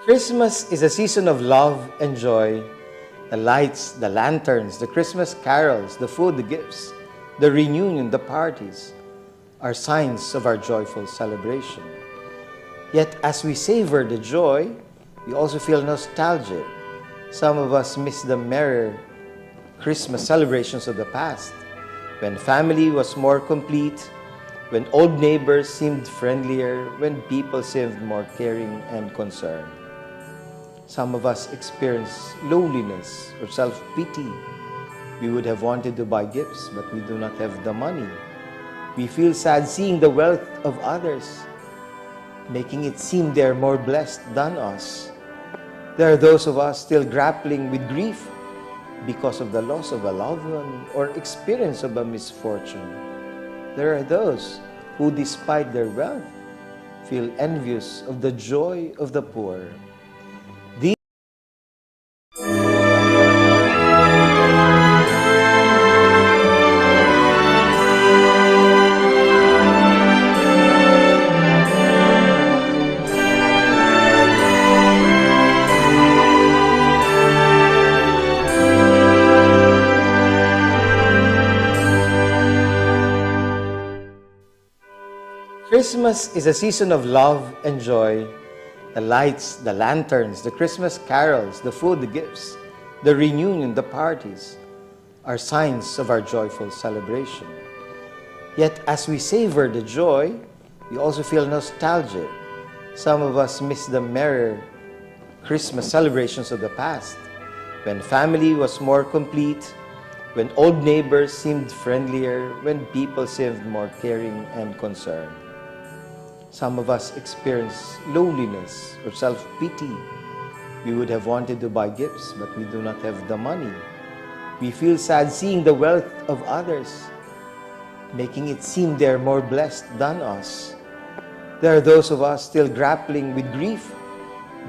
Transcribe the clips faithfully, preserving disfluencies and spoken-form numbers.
Christmas is a season of love and joy. The lights, the lanterns, the Christmas carols, the food, the gifts, the reunion, the parties are signs of our joyful celebration. Yet, as we savor the joy, we also feel nostalgic. Some of us miss the merrier Christmas celebrations of the past, when family was more complete, when old neighbors seemed friendlier, when people seemed more caring and concerned. Some of us experience loneliness or self-pity. We would have wanted to buy gifts, but we do not have the money. We feel sad seeing the wealth of others, making it seem they are more blessed than us. There are those of us still grappling with grief because of the loss of a loved one or experience of a misfortune. There are those who, despite their wealth, feel envious of the joy of the poor. These Christmas is a season of love and joy. The lights, the lanterns, the Christmas carols, the food, the gifts, the reunion, the parties are signs of our joyful celebration. Yet, as we savor the joy, we also feel nostalgic. Some of us miss the merrier Christmas celebrations of the past, when family was more complete, when old neighbors seemed friendlier, when people seemed more caring and concerned. Some of us experience loneliness or self-pity. We would have wanted to buy gifts, but we do not have the money. We feel sad seeing the wealth of others, making it seem they are more blessed than us. There are those of us still grappling with grief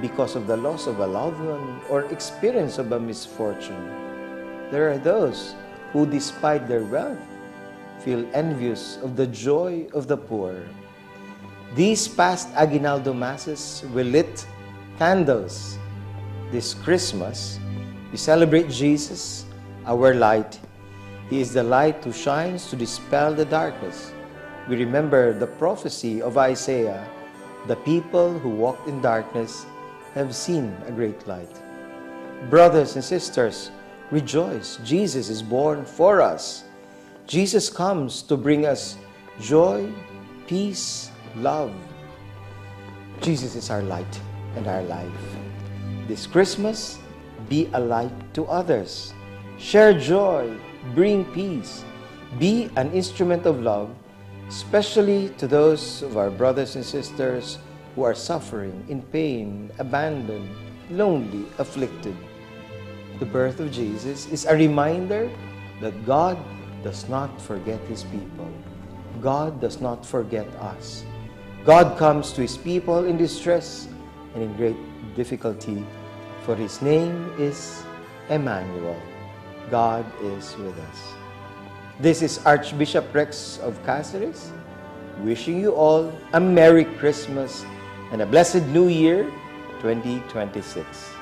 because of the loss of a loved one or experience of a misfortune. There are those who, despite their wealth, feel envious of the joy of the poor. These past Aguinaldo Masses, we lit candles. This Christmas, we celebrate Jesus, our light. He is the light who shines to dispel the darkness. We remember the prophecy of Isaiah, "The people who walked in darkness have seen a great light." Brothers and sisters, rejoice. Jesus is born for us. Jesus comes to bring us joy, peace, love. Jesus is our light and our life. This Christmas, be a light to others. Share joy, bring peace, be an instrument of love, especially to those of our brothers and sisters who are suffering, in pain, abandoned, lonely, afflicted. The birth of Jesus is a reminder that God does not forget His people. God does not forget us. God comes to His people in distress and in great difficulty, for His name is Emmanuel. God is with us. This is Archbishop Rex of Caceres, wishing you all a Merry Christmas and a blessed New Year twenty twenty-six.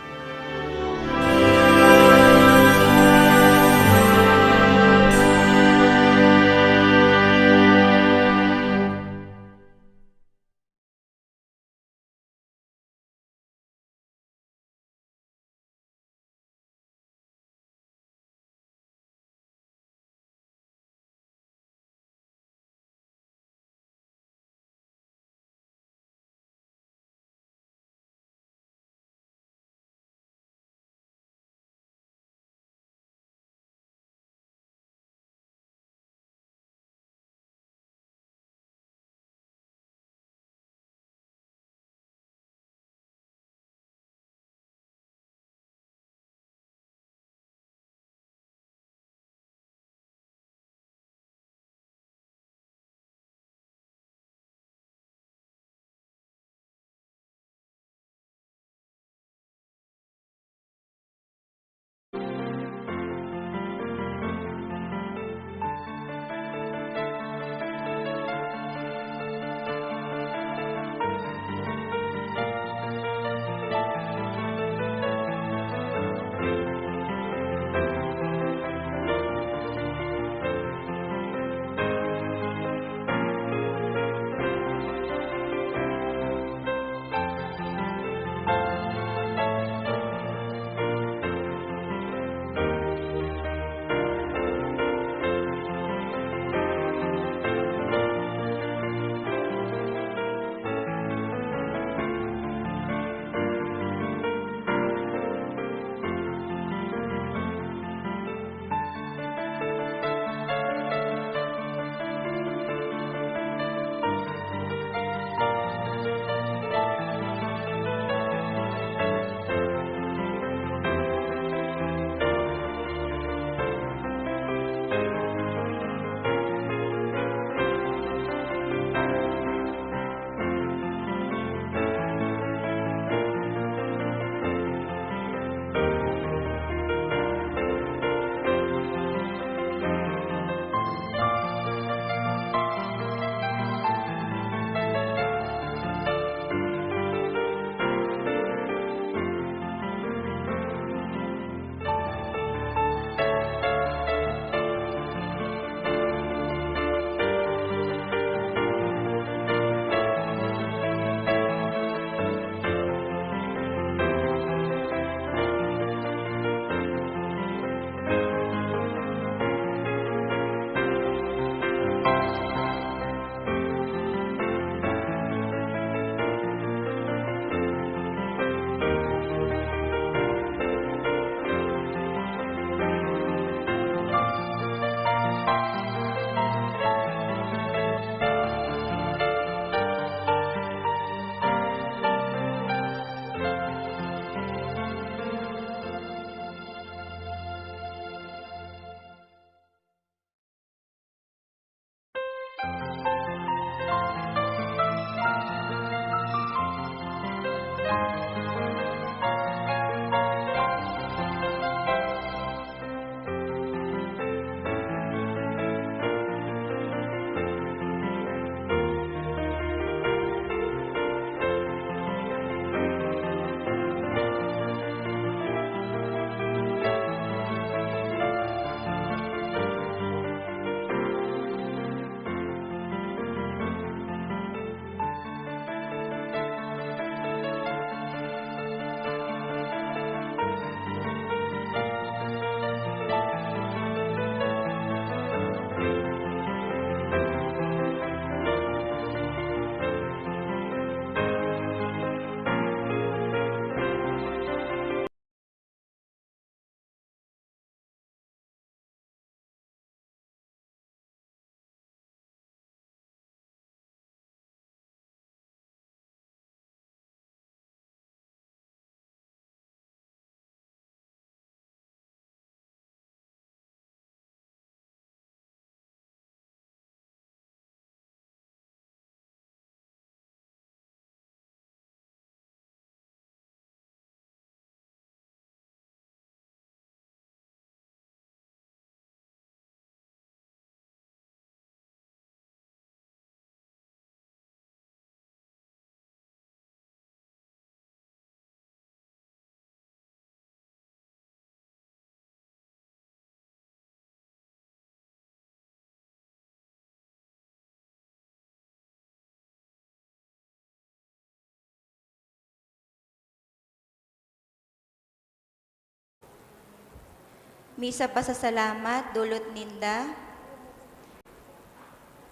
Misa pasasalamat, dulot ninda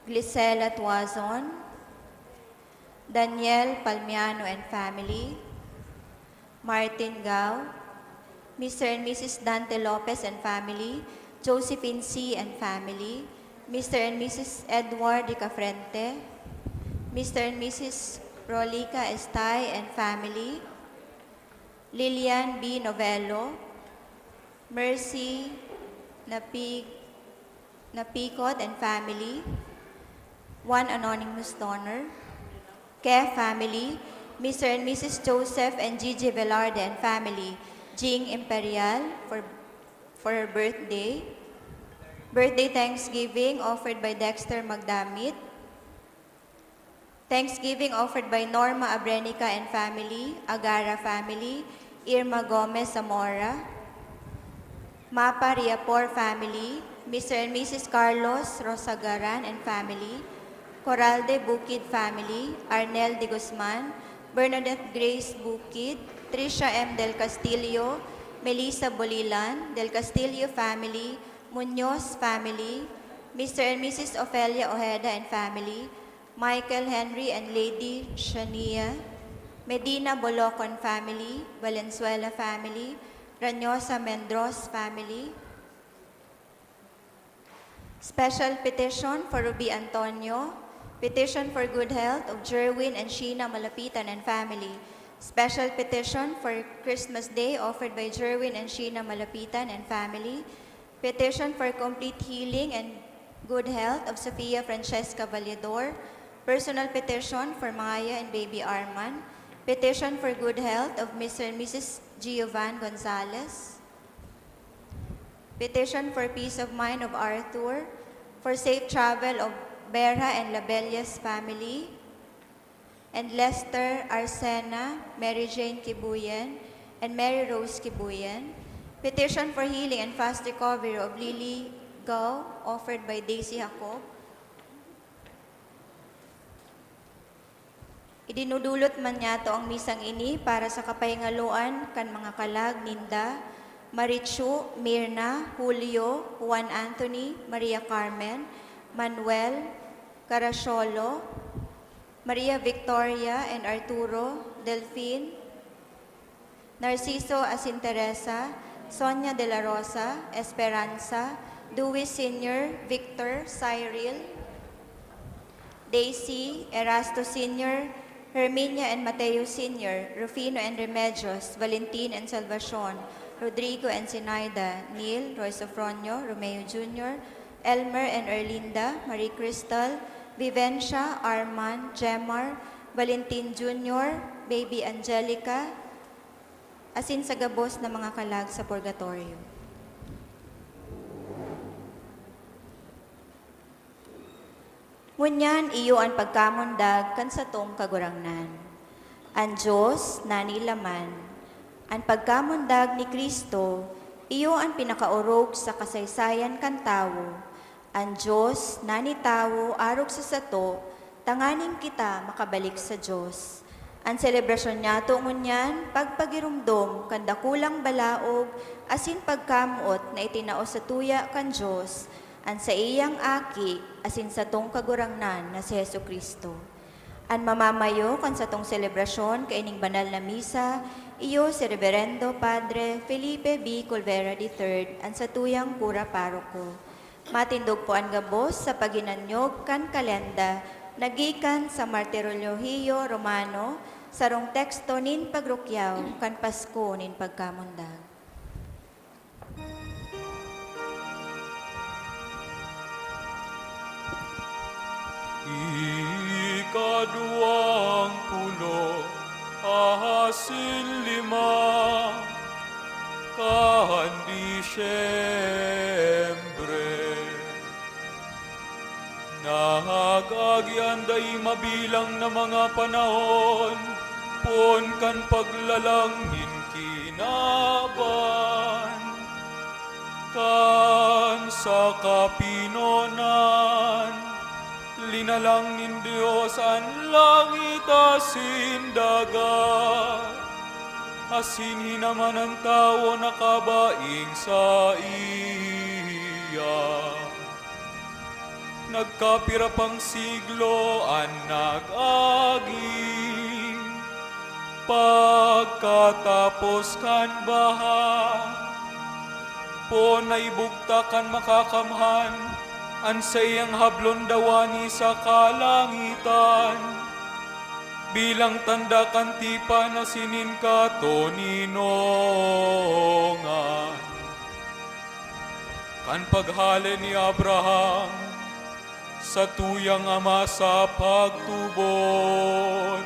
Glisela Tuazon, Daniel Palmiano and family, Martin Gao, Mister and Missus Dante Lopez and family, Josephine C and family, Mister and Missus Edward Ricafrente, Mister and Missus Rolica Estay and family, Lilian B Novello, Mercy Napig-, Napikot and family, one anonymous donor, Ke family, Mister and Missus Joseph and Gigi Velarde and family, Jing Imperial for, for her birthday. Birthday thanksgiving offered by Dexter Magdamit. Thanksgiving offered by Norma Abrenica and family, Agara family, Irma Gomez Zamora, Mapa Riapor family, Mister and Missus Carlos Rosagaran and family, Coralde Bukid family, Arnel de Guzman, Bernadette Grace Bukid, Tricia M Del Castillo, Melissa Bolilan, Del Castillo family, Muñoz family, Mister and Missus Ofelia Ojeda and family, Michael Henry and Lady Shania, Medina Bolocon family, Valenzuela family, Ranyosa Mendros family. Special petition for Ruby Antonio, petition for good health of Jerwin and Sheena Malapitan and family, special petition for Christmas Day offered by Jerwin and Sheena Malapitan and family, petition for complete healing and good health of Sofia Francesca Valledor, personal petition for Maya and baby Arman, petition for good health of Mister and Missus Giovan Gonzalez, petition for peace of mind of Arthur, for safe travel of Berha and Labellas family, and Lester, Arsena, Mary Jane Kibuyen, and Mary Rose Kibuyen. Petition for healing and fast recovery of Lily Gao, offered by Daisy Jacob. Idinudulot man niyato ang misang ini para sa kapahingaloan kan mga kalag ninda, Marichu, Mirna, Julio, Juan Anthony, Maria Carmen, Manuel, Carasholo, Maria Victoria and Arturo, Delfin, Narciso asin Teresa, Sonia de la Rosa, Esperanza, Dewey Senior, Victor, Cyril, Daisy, Erasto Senior, Herminia and Mateo Senior, Rufino and Remedios, Valentin and Salvacion, Rodrigo and Zinaida, Neil, Roy Sofronio, Romeo Junior, Elmer and Erlinda, Marie Cristal, Vivencia, Arman, Jemar, Valentin Junior, Baby Angelica, asin sa gabos na mga kalag sa purgatorio. Ngunyan iyo an pagkamundag kan satong Kagurangnan. An Dios nanilaman. An pagkamundag ni Cristo, iyo an pinakaorog sa kasaysayan kan tawo. An Dios nanitawo arog sa sato, tanganing kita makabalik sa Dios. An selebrasyon niyato ngunyan pagpagiromdom kan dakulang balaog asin pagkamoot na itinao satuya kan Dios, an saiyang Aki asin satong Kagurangnan na si Jesu-Cristo. An mamamayo kan satong selebrasyon kaining banal na misa, iyo si Reberendo Padre Felipe B. Colvera the third, an satuyang kura paroko. Matindog po an gabos sa paghinanyog kan kalenda na gikan sa Martirologio Romano, sarong teksto nin pagrukyaw kan Pasko nin Pagkamundag. Ikadwang pulo asin lima kan Disyembre. Nag-agi an dai mabilang na mga panahon, poon kan paglalang nin kinaban. Kan sa kapinonan, linalang nin Dios an langit asin daga. asin hinaman an tawo na kabaing saiya. Nagkapira pang siglo an nag-agi. Pagkatapos kan baha, poon na ibugtak kan Makakamhan an saiyang hablon dawani sa kalangitan, bilang tanda kan tipan asin nin katoninongan. Kan paghale ni Abraham, satuyang ama sa pagtubod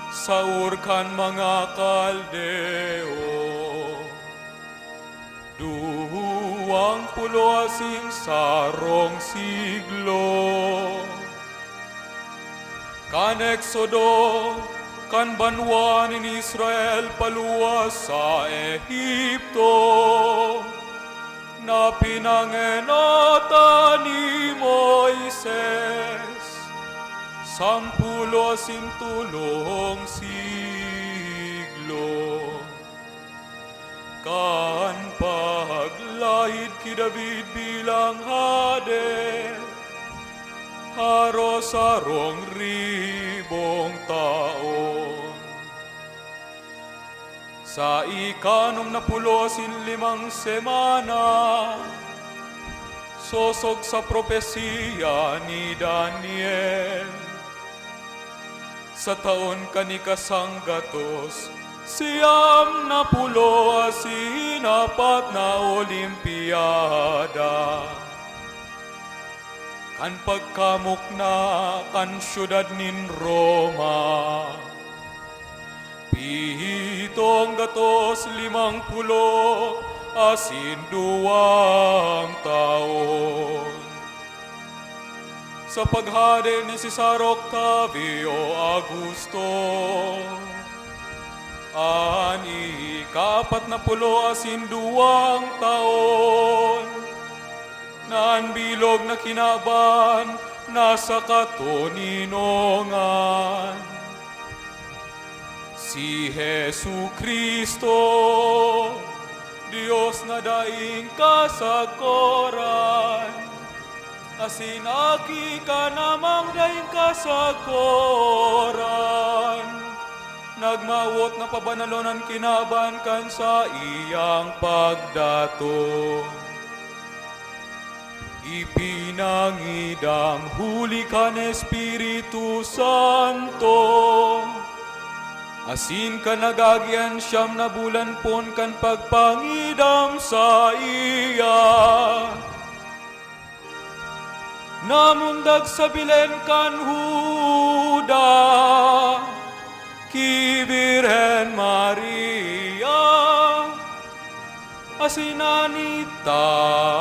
sa Ur kan mga Kaldeo, duwang pulo asin sarong siglo. Kan Exodo, kan banwa nin Israel paluwas sa Egipto, na pinangenotan ni Moises, sampulo asin tolong siglo. Kan paglahid ki David bilang hade, haros sarong ribong taon. Sa ikanom na pulo asin limang semana, sosog sa propesiya ni Daniel, sa taon kan ikasanggatos siyam na pulo asin apat na Olimpiada, kan pagkamukna kan syudad nin Roma, pitong gatos limang pulo asin duwang taon. Sa paghade ni Cesar Octavio Augusto, an ikaapat na pulo asin duwang taon, na an bilog na kinaban nasa katoninongan. Si Jesu-Cristo, Dios na daing kasakoran, asin Aki kan Amang daing kasakoran, nagmawot na pabanalon an kinaban kan saiyang pagdatong. Ipinangidam huli kan Espiritu Santo, asin kan nag-agi an siyam na bulan poon kan pagpangidam saiya, namundag sa Belen kan Juda, ki Birhen Maria, asin an tawo.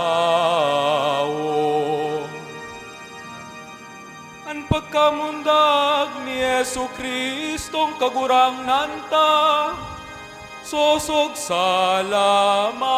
An pagkamundag ni Jesu-Cristong Kagurangnan ta, sosog sa laman.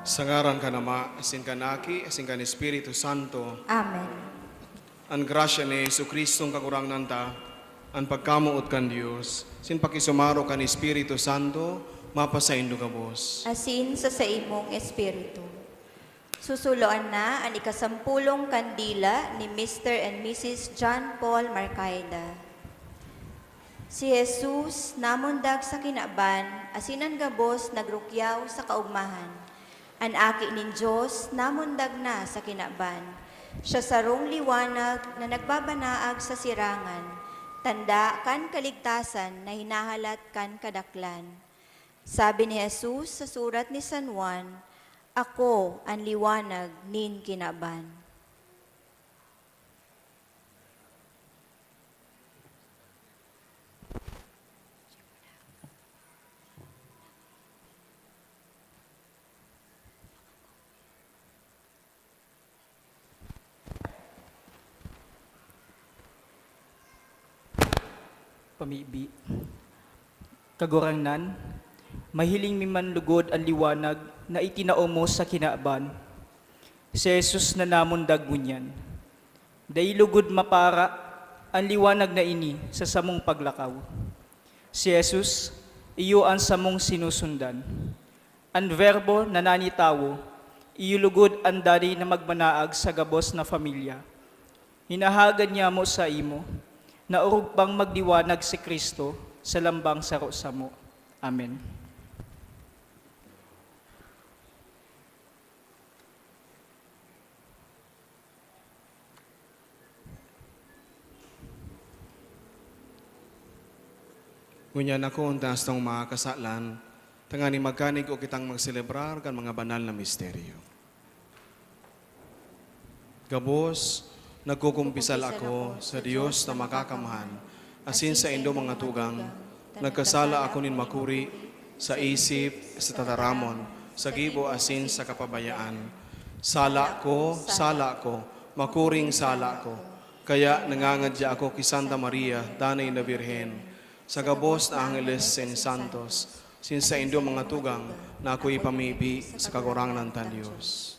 Sa ngaran kan Ama, asin kan Aki, asin kan Espiritu Santo. Amen. An grasya ni Jesu-Cristong Kagurangnan ta, an pagkamoot kan Dios, asin pakisumaro kan Espiritu Santo, mapasaindo gabos. Asin sa saimong espiritu. Susuloan na an ikasampulong kandila ni Mister and Missus John Paul Marcaida. Si Jesus namundag sa kinaban, asin an gabos nagrukyaw sa kaogmahan. An Aki nin Dios namundag na sa kinaban. Siya sarong liwanag na nagbabanaag sa sirangan, tanda kan kaligtasan na hinahalat kan kadaklan. Sabi ni Jesus sa surat ni San Juan, "Ako an liwanag nin kinaban." Pamibi. Kagurangnan, mahiling mi man lugod an liwanag na itinao mo sa kinaban. Si Jesus na namundag ngunyan. Dai lugod mapara an liwanag na ini sa samong paglakaw. Si Jesus, iyo an samong sinusundan. An Verbo na nani tawo, iyo lugod an danay na magbanaag sa gabos na pamilya. Hinahagad niamo saimo, na orog pang magliwanag si Cristo sa lambang saro samo. Amen. Ngunyan ako, an taas tong mga kasalan, tanganing magkanigo kitang magselebrar kan mga banal na misteryo. Gabos, nagkukumpisal ako sa Dios na makakamhan, asin saindo mga tugang, nagkasala ako nin makuri, sa isip, sa tataramon, sa gibo asin sa kapabayaan. Sala ko, sala ko, makuring sala ko. Kaya nangangadya ako ki Santa Maria, Danay na Birhen, sa gabos na angheles asin santos, asin saindo mga tugang na ako ipamibi sa Kagurangnan tang Dios.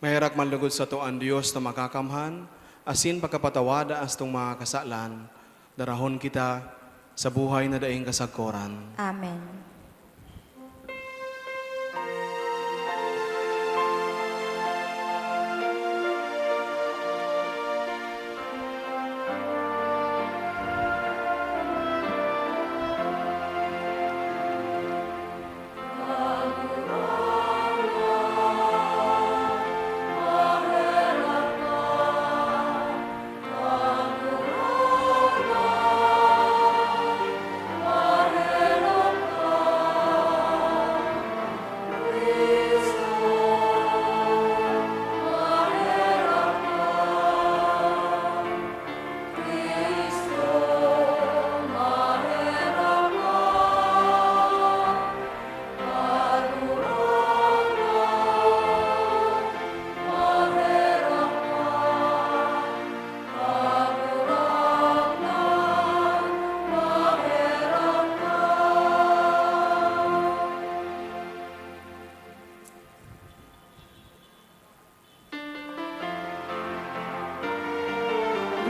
Maherak man lugod sato an Dios na makakamhan, asin pagkapatawada an satong mga kasalan, darahon kita sa buhay na daing kasagkoran. Amen.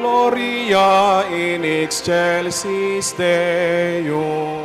Gloria in excelsis Deo.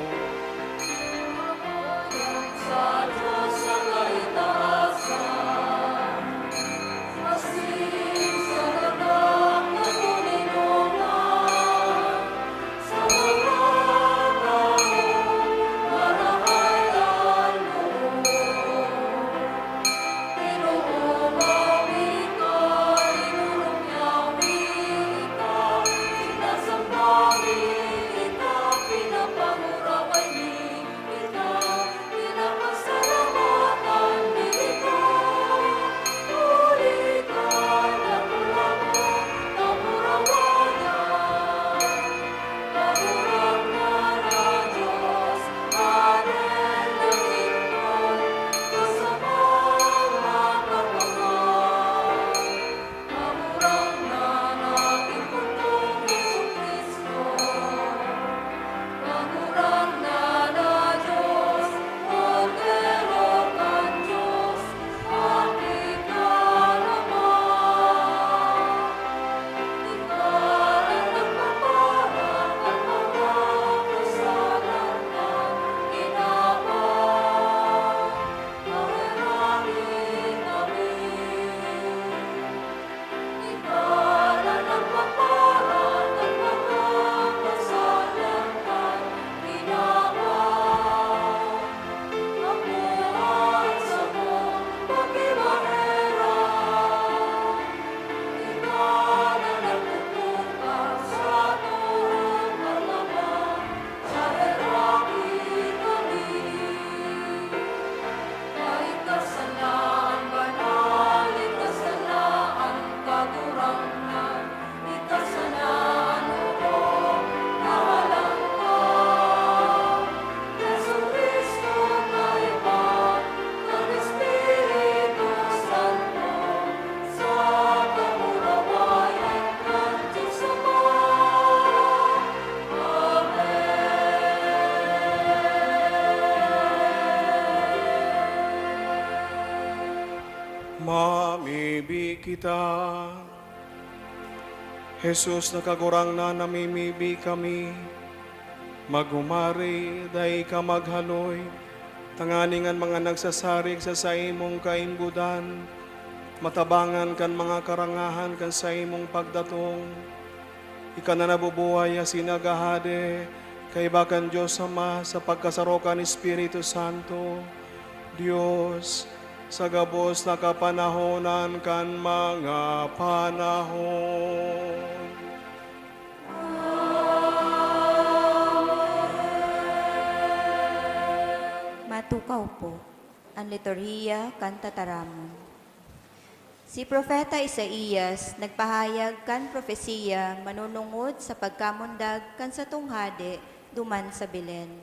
Mamibi kita. Jesus na Kagurangnan, namimibi kami. Maghumari, dai ka maghaloy, tanganing an mga nagsasarig sa saimong kaimbodan, matabangan kan mga karangahan kan saimong pagdatong. Ika na nabubuhay asin naghahade, kaiba kan Dios Ama, sa pagkasaro kan Espiritu Santo, Dios, sa gabos na kapanahonan kan mga panahon. Matukaw po an liturhiya kan tataramon. Si Propeta Isaias nagpahayag kan propesiya manunungod sa pagkamundag kan satong hade duman sa Belen.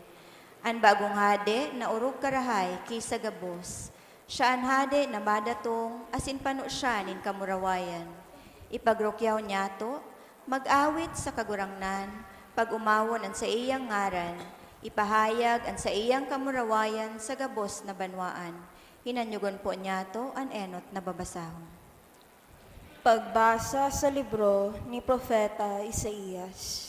An bagong hade na orog karahay ki sa gabos. Siya an hade na madatong asin pano siya nin kamurawayan. Ipagrukyaw niyato, mag-awit sa Kagurangnan, pag-omawon an saiyang ngaran, ipahayag an saiyang kamurawayan sa gabos na banwaan. Hinanyogon po niyato an enot na babasahon. Pagbasa sa libro ni Propeta Isaias.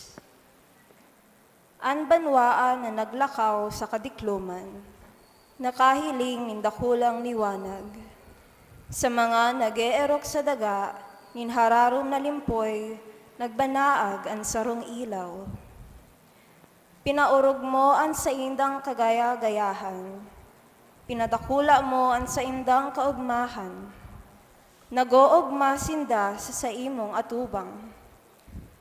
An banwaan na naglakaw sa kadikloman, nakahiling nin dakulang liwanag. Sa mga nag-eerok sa daga nin hararom na limpoy, nagbanaag an sarong ilaw. Pinaorog mo an saindang kagaya-gayahan, pinadakula mo an saindang kaogmahan. Nag-oogma sinda sa saimong atubang.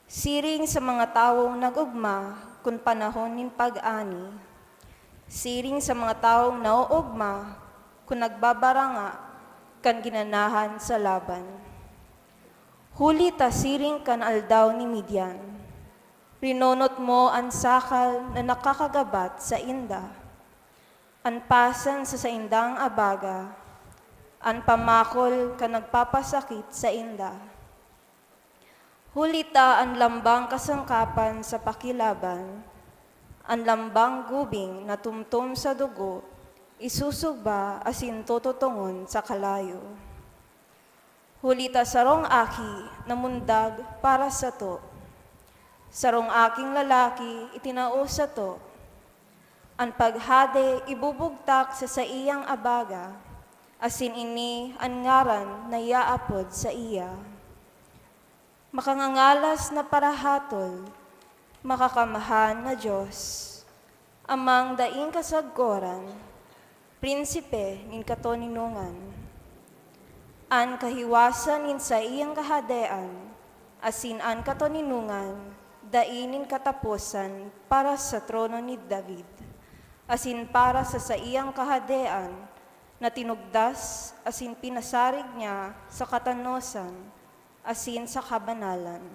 Siring sa mga tawong nag-ogma kun panahon nin pag-ani, siring sa mga tawong naoogma kun nagbabaranga kan ginanahan sa laban. Huli ta siring kan aldaw ni Midian, rinonot mo an sakal na nakakagabat sainda, an pasan sa saindang abaga, an pamakol kan nagpapasakit sainda. Huli ta an lambang kasangkapan sa pakilaban, an lambang gubing na tumtom sa dugo, isusugba asin tototongon sa kalayo. Huli ta sarong aki namundag para sato, sarong aking lalaki itinao sato. An paghade ibubugtak sa saiyang abaga, asin ini an ngaran na iaapod saiya. Makangangalas na parahatol, makakamhan na Dios, Amang daing kasagkoran, Prinsipe nin katoninongan. An kahiwasan nin saiyang kahadean asin an katoninongan dai nin kataposan para sa trono ni David, asin para sa saiyang kahadean na tinugdas asin pinasarig niya sa katanosan asin sa kabanalan.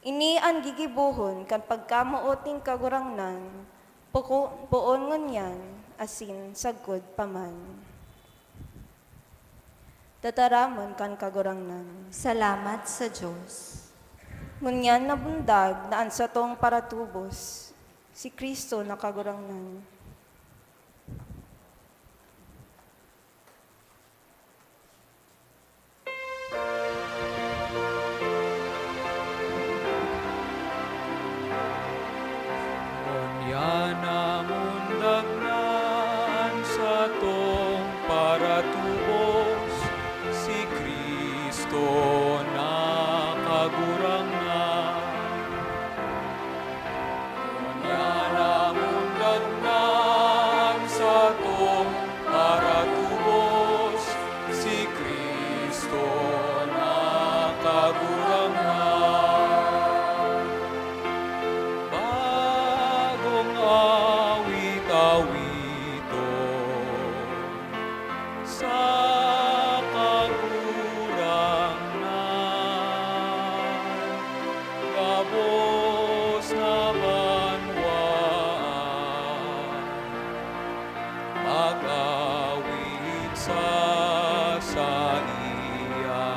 Ini an gigibohon kan pagkamoot nin Kagurangnan, poko-, poon ngunyan asin sagkod pa man. Tataramon kan Kagurangnan. Salamat sa Dios. Ngunyan nabundag na an satong paratubos, si Cristo na Kagurangnan. Ngunyan namundag na an satong paratubos, si Cristo na Kagurangnan. Ngunyan namundag na an satong paratubos, si Cristo na Kagurangnan. Bagong awit-awiton sa Kagurangnan, gabos na banwaan, mag-awit sa saiya.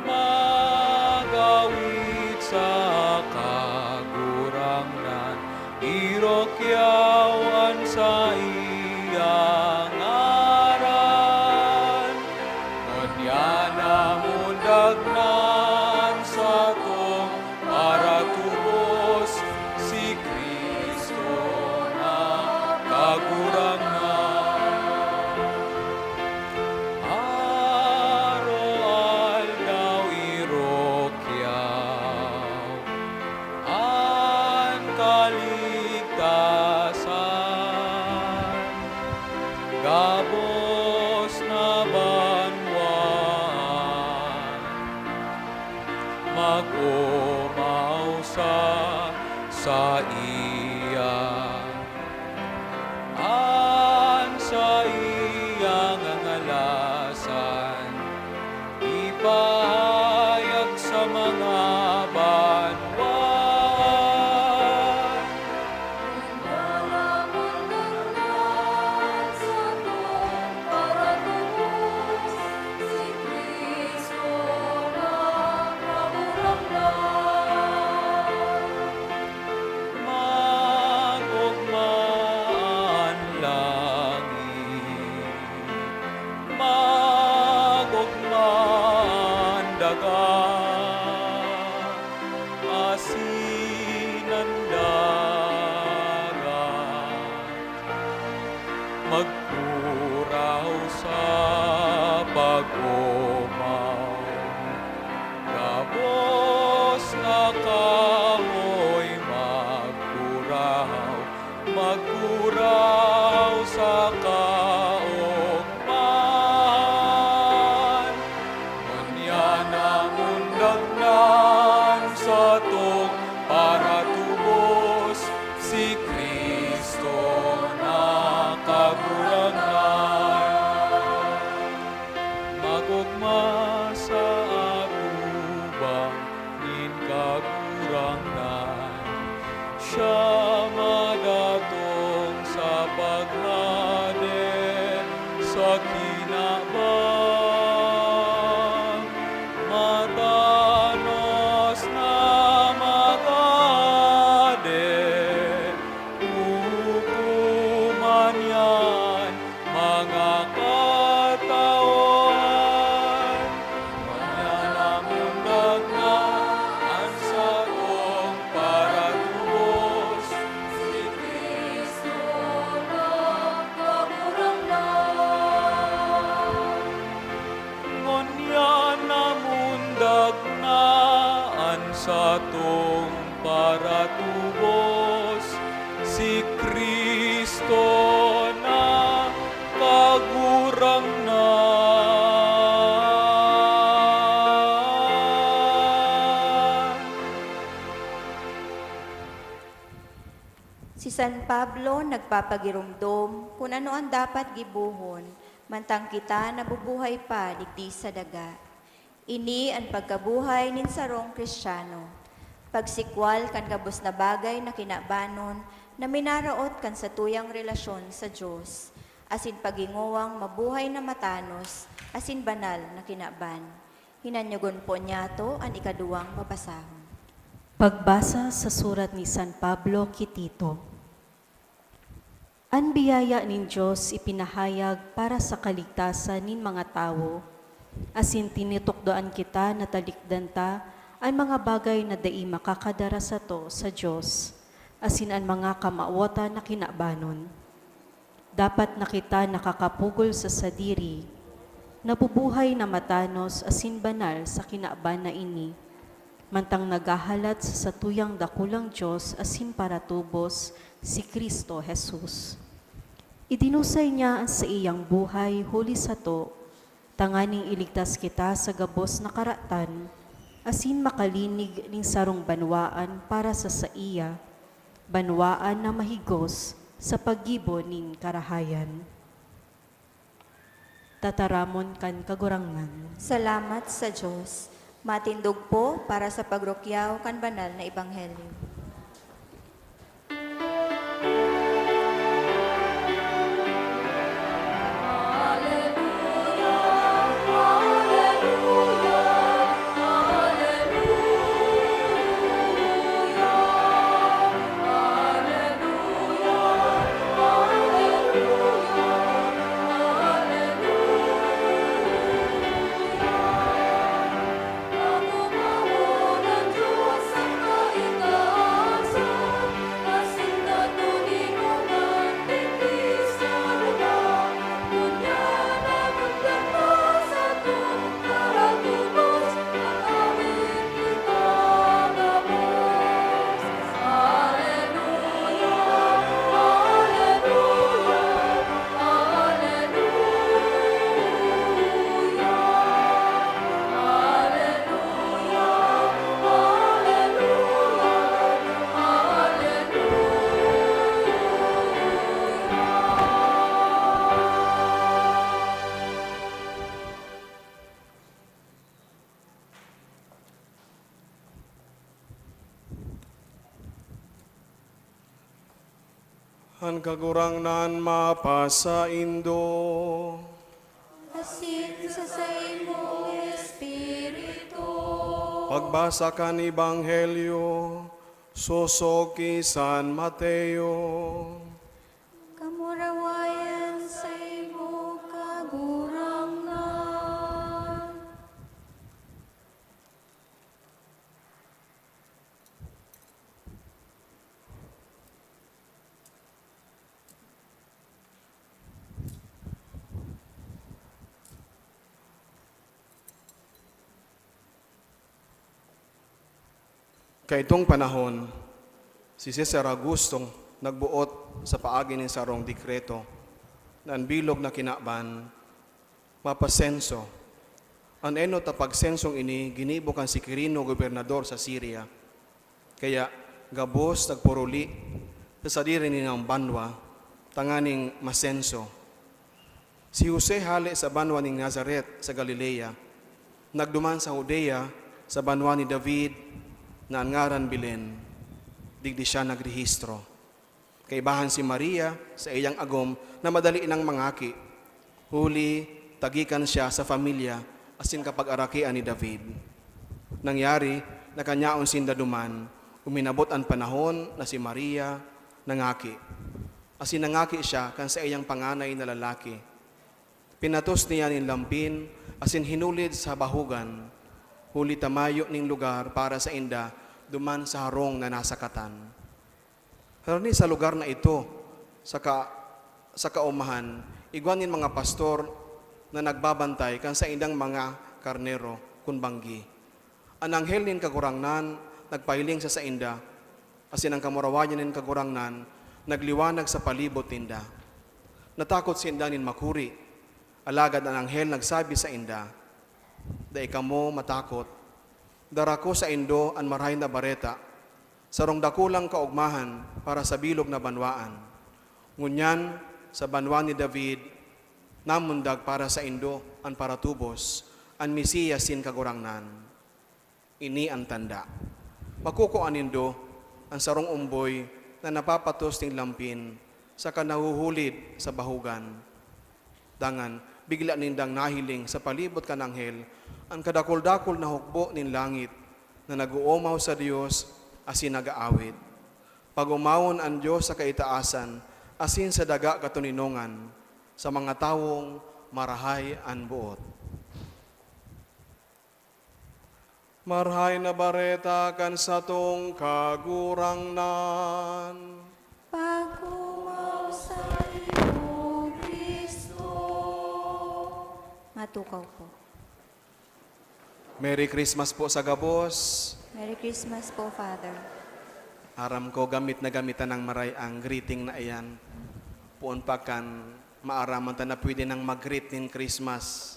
Mag-awit sa Kagurangnan, irukyaw an saiyang ngaran. saiya. An saiyang ngangalasan ipahayag sa mga banwaan. Mag-ogma an langit, mag-ogma an daga, asin an dagat. Magkuraw sa pag-omaw, gabos na kamoy magkuraw, magkuraw sa kaogmahan. Ngunyan na mundag na an satong paratubos, si Cristo na Kagurangnan. Mag-ogma sa atubang nin Kagurangnan. Siya madatong sa paghade sa kinaban. Matanos na maghade, huhukoman niya mga katauhan. Ngunyan na mundag na an satong paratubos, si Cristo na Kagurangnan. Ngunyan na mundag na an satong paratubos, si Cristo na Kagurangnan. Si San Pablo nagpapagiromdom kun ano an dapat gibohon mantang kita nabubuhay pa digdi sa daga. Ini an pagkabuhay nin sarong Kristiyano, pagsikwal kan gabos na bagay na kinabanon na minaraot kan satuyang relasyon sa Dios, asin pagingowang mabuhay na matanos asin banal na kinaban. Hinanyogon po niyato an ikaduwang babasahon. Pagbasa sa surat ni San Pablo ki Tito. An biyaya nin Dios ipinahayag para sa kaligtasan nin mga tawo, asin tinitukdoan kita na talikdan ta an mga bagay na dai makakadara sato sa Dios, asin an mga kamawotan na kinabanon. Dapat na kita nakakapugol sa sadiri, nabubuhay na matanos asin banal sa kinaban na ini, mantang naghahalat sa satuyang dakulang Dios asin paratubos, si Cristo Jesus. Idinusay niya an saiyang buhay huli sato, tanganing iligtas kita sa gabos na karatan, asin makalinig nin sarong banwaan para sa saiya, banwaan na mahigos sa paggibo nin karahayan. Tataramon kan Kagurangnan. Salamat sa Dios. Matindog po para sa pagrukyaw kan banal na ebanghelyo. Kagurangnan mapasaindo. Asin sa saimong espiritu. Pagbasa kan Ebanghelyo sosog ki San Mateo. Kamurawayan saimo, Kagurangnan. Kaitong panahon, si Cesar Augusto nagboot sa paagi nin sarong dekreto na an bilog na kinaban mapasenso. An enot na pagsensong ini ginibo kan si Quirino, gobernador sa Siria. Kaya gabos nagpuruli sa sadiri niyang banwa tanganing masenso. Si Jose hale sa banwa nin Nazaret sa Galilea, nagduman sa Judea, sa banwa ni David na an ngaran Belen. Digdi siya nagrehistro. Kaibahan si Maria, saiyang agom, na madali nang mangaki, huli ta gikan siya sa pamilya asin kapagarakian ni David. Nangyari na kan yaon sinda duman, uminabot an panahon na si Maria nangaki, asin nangaki siya kan saiyang panganay na lalaki. Pinatos niya nin lampin asin hinulid sa bahugan, huli ta mayo nin lugar para sainda duman sa harong na nasakatan. Harani sa lugar na ito, sa ka-, sa kaumahan, igwa nin mga pastor na nagbabantay kan saindang mga karnero kun banggi. An anghel nin Kagurangnan nagpahiling sa sainda, asin an kamurawayan nin Kagurangnan nagliwanag sa palibot ninda. Natakot sinda nin makuri, alagad an anghel nagsabi sainda, "Dai kamo matakot. Dara ko saindo an Marahay na Bareta, sarong dakulang kaogmahan para sa bilog na banwaan. Ngunyan, sa banwa ni David, namundag para saindo an paratubos, an Mesiyas nin Kagurangnan. Ini an tanda: makukua nindo an sarong omboy na napapatos nin lampin saka nahuhulid sa bahugan." Dangan, bigla nindang nahiling sa palibot kan anghel an kadakul-dakul na hukbo nin langit na nag-oomaw sa Dios asin nag-aawit, "Pag-omawon an Dios sa kaitaasan, asin sa daga katoninongan, sa mga tawong marahay an boot." Marahay na Bareta kan satong Kagurangnan. Pag-omaw sa iyo, Cristo. Matukaw po. Merry Christmas po sa gabos. Merry Christmas po, Father. Aram ko, gamit na gamit na nang maray ang greeting na iyan. Poon pa kan maaraman ta na pwede nang mag-greet nin Christmas.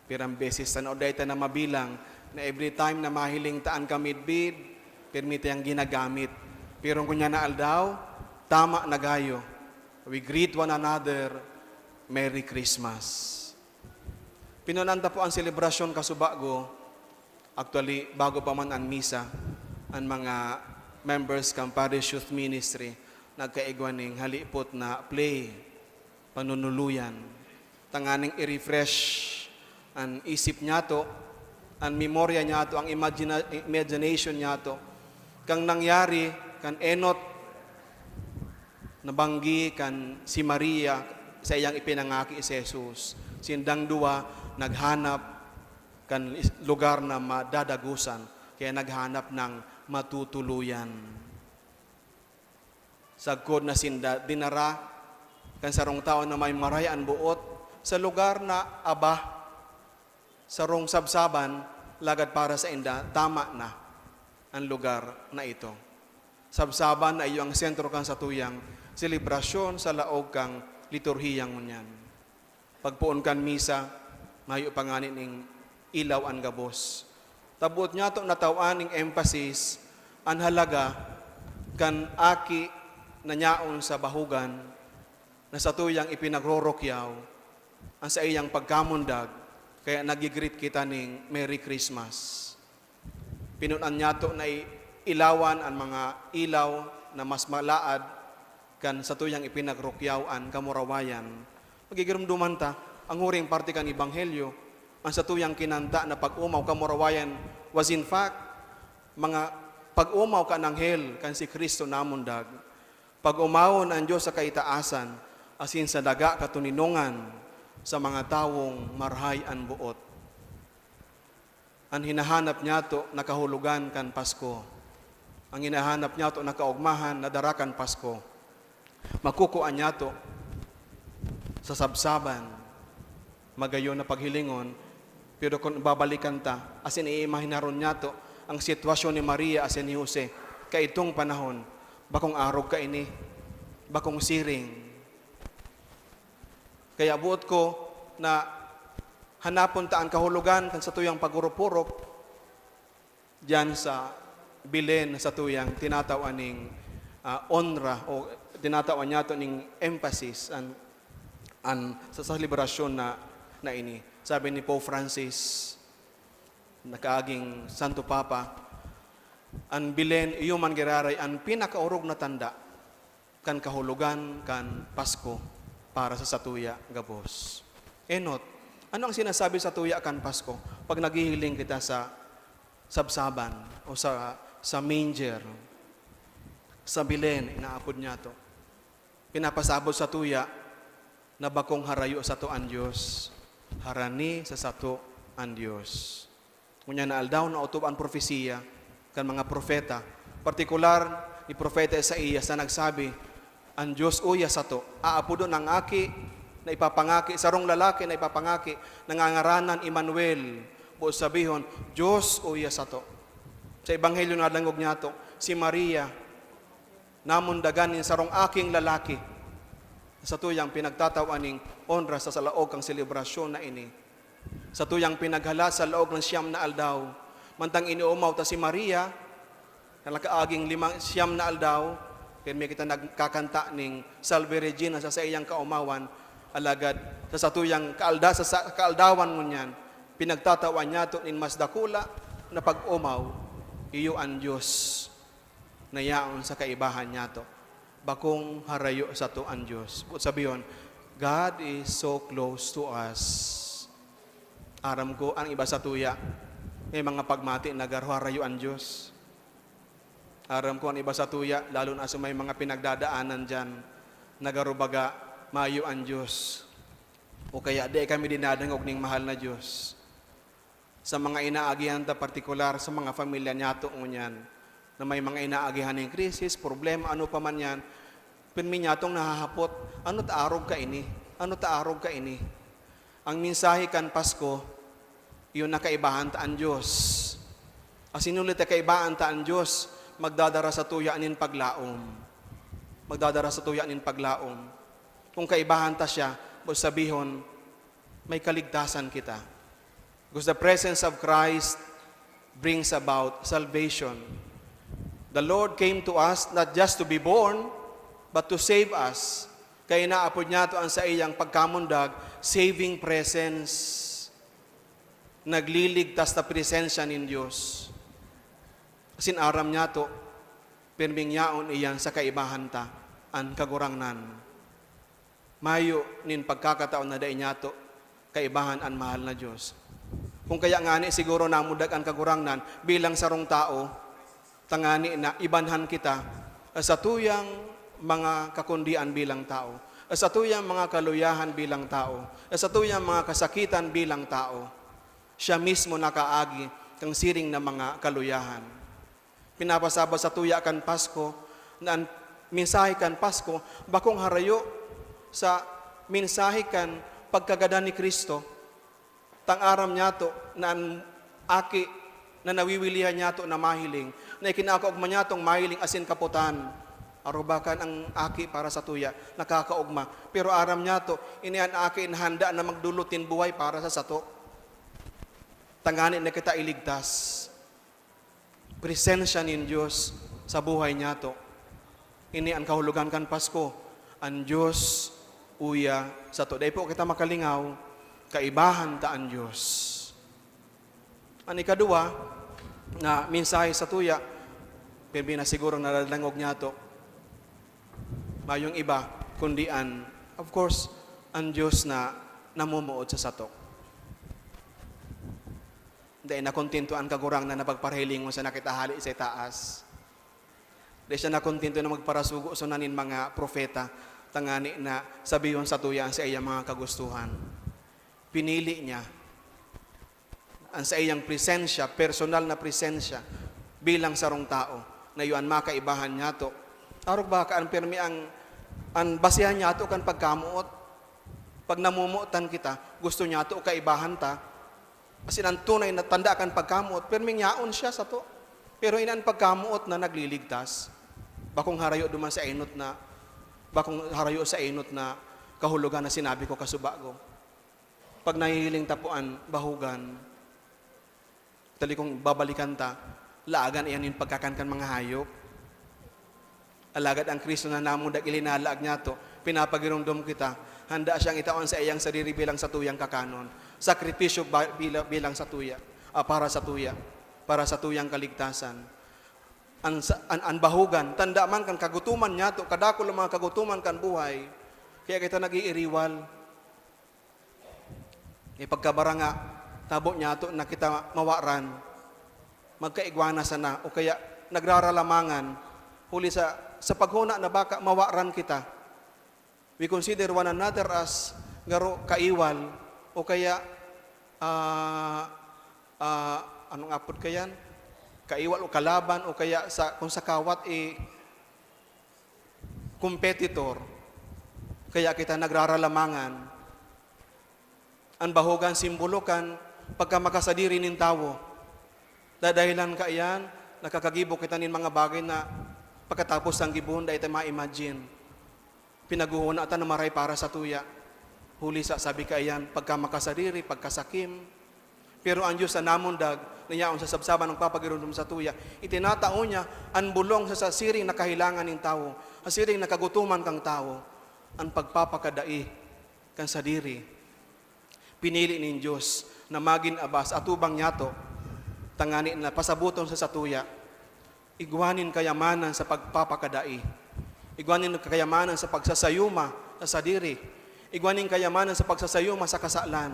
Pirang beses ta na o dai ta na mabilang na every time na mahiling ta an kamidbid, pirmi ta yang ginagamit. Pero ngunyan na aldaw, tama na gayo. We greet one another, "Merry Christmas." Pinunan ta po an selebrasyon kasubago. Actually, bago pa man an misa, an mga members kan Parish Youth Ministry nagkaigwa ning halipot na play, panunuluyan, tanganing i-refresh an isip niyato, an memorya niyato, ang imagina-, imagination niyato, kan nangyari kan enot na banggi kan si Maria sa iyang ipinangaki si Jesus. Sindang duwa naghanap kan is-, lugar na madadagosan, kaya naghanap ng matutuluyan. Sagkod na sinda dinara kan sarong tawo na may marahay an boot sa lugar na, aba, sarong sabsaban, lagad para sainda, tama na an lugar na ito. Sabsaban na iyo ang sentro kan satuyang selebrasyon sa laog kan liturhiya ngunyan. Pagpoon kan misa, mayo pa ngani ning ilaw an gabos. Taboot niyato natawan ning emphasis an halaga kan aki na nyaon sa bahugan na satuyang ipinagrorokyaw an saiyang pagkamundag, kaya naggi-greet kita ning Merry Christmas. Pinunan niyato na i-, ilawan an mga ilaw na mas malaad kan satuyang ipinagrukyaw an kamurawayan, magigiromdoman ta, ang huring parte kan Ebanghelyo, ang satuyang kinanta na pag-omaw kamurawayan was in fact mga pag-omaw kan anghel kan si Cristo namundag. Pag-omawon an Dios sa kaitaasan, asin sa daga katoninongan sa mga tawong marahay an boot. An hinahanap niyato na kahulogan kan Pasko. Ang hinahanap niyato na kaogmahan na dara kan Pasko. Makukua niyato sa sabsaban, magayon na paghilingon, pero kun babalikan ta, asin iimahinaron niyato ang sitwasyon ni Maria asin ni Jose kaitong panahon, bakong arog kaini, bakong siring. Kaya boot ko na hanapon ta an kahulogan kan satuyang pagurop-urop diyan sa Belen na satuyang tinatawan ning, ah, onra o tinatawan niyato ning emphasis an, an sa selebrasyon na, na ini. Sabi ni Pope Francis, nakaaging Santo Papa, an Belen iyo man giraray an pinakaorog na tanda kan kahulogan kan Pasko para sa satuya gabos. Enot, ano ang sinasabi satuya kan Pasko pag naghihiling kita sa sabsaban o sa, sa manger, sa Belen, inaapod niyato? Pinapasabot satuya na bakong harayo sato an Dios, harani sa sato an Dios. Ngunyan na aldaw, naotob an propesiya kan mga propeta, partikular ni Propeta Isaias na nagsabi, "An Dios uya sato, aapodon an Aki na ipapangaki, sarong lalaki na ipapangaki, na ngangaranan Emmanuel," boot sabihon, Dios uya sato. Sa Ebanghelyo na dangog niyato, si Maria, namundagan nin sarong aking lalaki. Satuyang pinagtatawan ning onra sa, sa laog kan selebrasyon na ini. Satuyang pinaghalat sa laog kan siyam na aldaw. Mantang inoomaw ta si Maria, na nakaaging limang, siyam na aldaw, pirmi kita nagkakanta ning Salve Regina sa saiyang kaomawan. Alagad sa satuyang kaalda-, sa, sa kaaldawan ngunyan, pinagtatawan niyato nin mas dakula na pag-omaw, iyo an Dios na yaon sa kaibahan niyato. Bakong harayo sato an Dios. Boot sabihon, God is so close to us. Aram ko, ang iba satuya, may mga pagmati na garo harayo an Dios. Aram ko, ang iba satuya, lalo na sa may mga pinagdadaanan diyan, na garo baga, mayo an Dios. O kaya, di kami dinadangog ning mahal na Dios. Sa mga inaagihan ta, partikular sa mga pamilya niyato ngunyan, na may mga inaagihan ning krisis, problema, ano pa man yan, pirmi niyatong nahahapot, "Ano ta arog kaini? Ano ta arog kaini?" Ang mensahe kan Pasko, iyo na kaibahan ta an Dios. Asin huli ta kaibahan ta an Dios, magdadara satuya nin paglaom. Magdadara satuya nin paglaom. Kung kaibahan ta siya, boot sabihon, may kaligtasan kita. Because the presence of Christ brings about salvation. The Lord came to us not just to be born, but to save us. Kaya inaapod niyato an saiyang pagkamundag, saving presence. Nagliligtas na presensya nin Dios. Asin aram niyato, pirming yaon iyan sa kaibahan ta, an Kagurangnan. Mayo nin pagkakataon na dai niyato kaibahan an mahal na Dios. Kung kaya ngani siguro namundag an Kagurangnan bilang sarong tawo, tangani na ibanhan kita sa tuyang mga kakundian bilang tawo, sa tuyang mga kaluyahan bilang tawo, sa tuyang mga kasakitan bilang tawo. Siya mismo nakaagi kan siring na mga kaluyahan. Pinapasabot satuya kan Pasko na an mensahe kan Pasko bakong harayo sa mensahe kan pagkagadan ni Cristo. Tang aram niyato na an aki na nawiwilihan niyato na mahiling, na ikinakaogma niyatong mahiling asin kapotan. Arubakan ang aki para satuya, nakakaogma. Pero aram niyato, ini an aki na handa na magdolot nin buhay para sa sato. Tangani na kita iligtas. Presensya nin Dios sa buhay niyato. Ini an kahulogan kan Pasko. An Dios uya sato. Dai po kita makalingaw, kaibahan ta an Dios. An ikaduwa na mensahe satuya, pirmi na siguro nadadangog niyato. Mayong iba, kundi an, of course, an Dios na namomoot sa sato. Dai nakontento an Kagurangnan na pagparahilingon sana kita hale sa itaas. Dai siya nakontento na magparasugo sana nin mga propeta, tangani na sabihon satuya an saiyang mga kagustuhan. Pinili niya an saiyang presensya, personal na presensya, bilang sarong tawo na iyo an makaibahan niyato. Arog ba ka an pirmi ang, an basehan niyato kan pagkamoot? Pag namomotan kita, gusto niyato kaibahan ta. Asin an tunay na tanda kan pagkamoot, pirming yaon siya sato. Pero ini an pagkamoot na nagliligtas. Bakong harayo duman sa enot na, bakong harayo sa enot na kahulogan na sinabi ko kasubago. Pag nahihiling ta po an bahugan, talikong babalikan ta, laagan iyan nin pagkakan kan mga hayop. Alagad an Cristo na namundag, ilinalaag niyato, pinapagiromdom kita, handa siyang itao an saiyang sadiri bilang satuyang kakanon, sakripisyo ba-, bila-, bilang satuya, ah, para satuya, para satuyang kaligtasan. An sa-, an, an bahugan, tanda man kan kagutoman niyato, kadakul ang mga kagutoman kan buhay, kaya kita nag-iiriwal. E pagkabara nga, tabo niyato na kita mawaran, magkaigwa na sana, o kaya nagraralamangan, huli sa, sa paghona na baka mawaran kita. We consider one another as garo kaiwal, o kaya, ah, ah, anong apod kayan? Kaiwal o kalaban, o kaya sa, kung sa kawat, eh, competitor. Kaya kita nagraralamangan. An bahugan simbolo kan pagkamakasadiri nin tawo. Dadahilan kaiyan, nakakagibo kita nin mga bagay na pagkatapos sang gibohon, dai ta ma-imagine. Pinaghohona ta na maray para satuya. Huli sa sabi kaiyan, pagkamakasadiri, pagkasakim. Pero an Dios na namundag, na yaon sa sabsaban nagpapagiromdom satuya, itinatao niya an bolong sa, sa siring na kahilangan nin tawo, sa siring na kagutoman kan tawo, an pagpapakadai kan sadiri. Pinili nin Dios na magin aba sa atubang niyato, tangani na pasaboton sa satuya, igwa nin kayamanan sa pagpapakadai, igwa nin kayamanan sa pagsasayuma sa sadiri, igwa nin kayamanan sa pagsasayuma sa kasalan.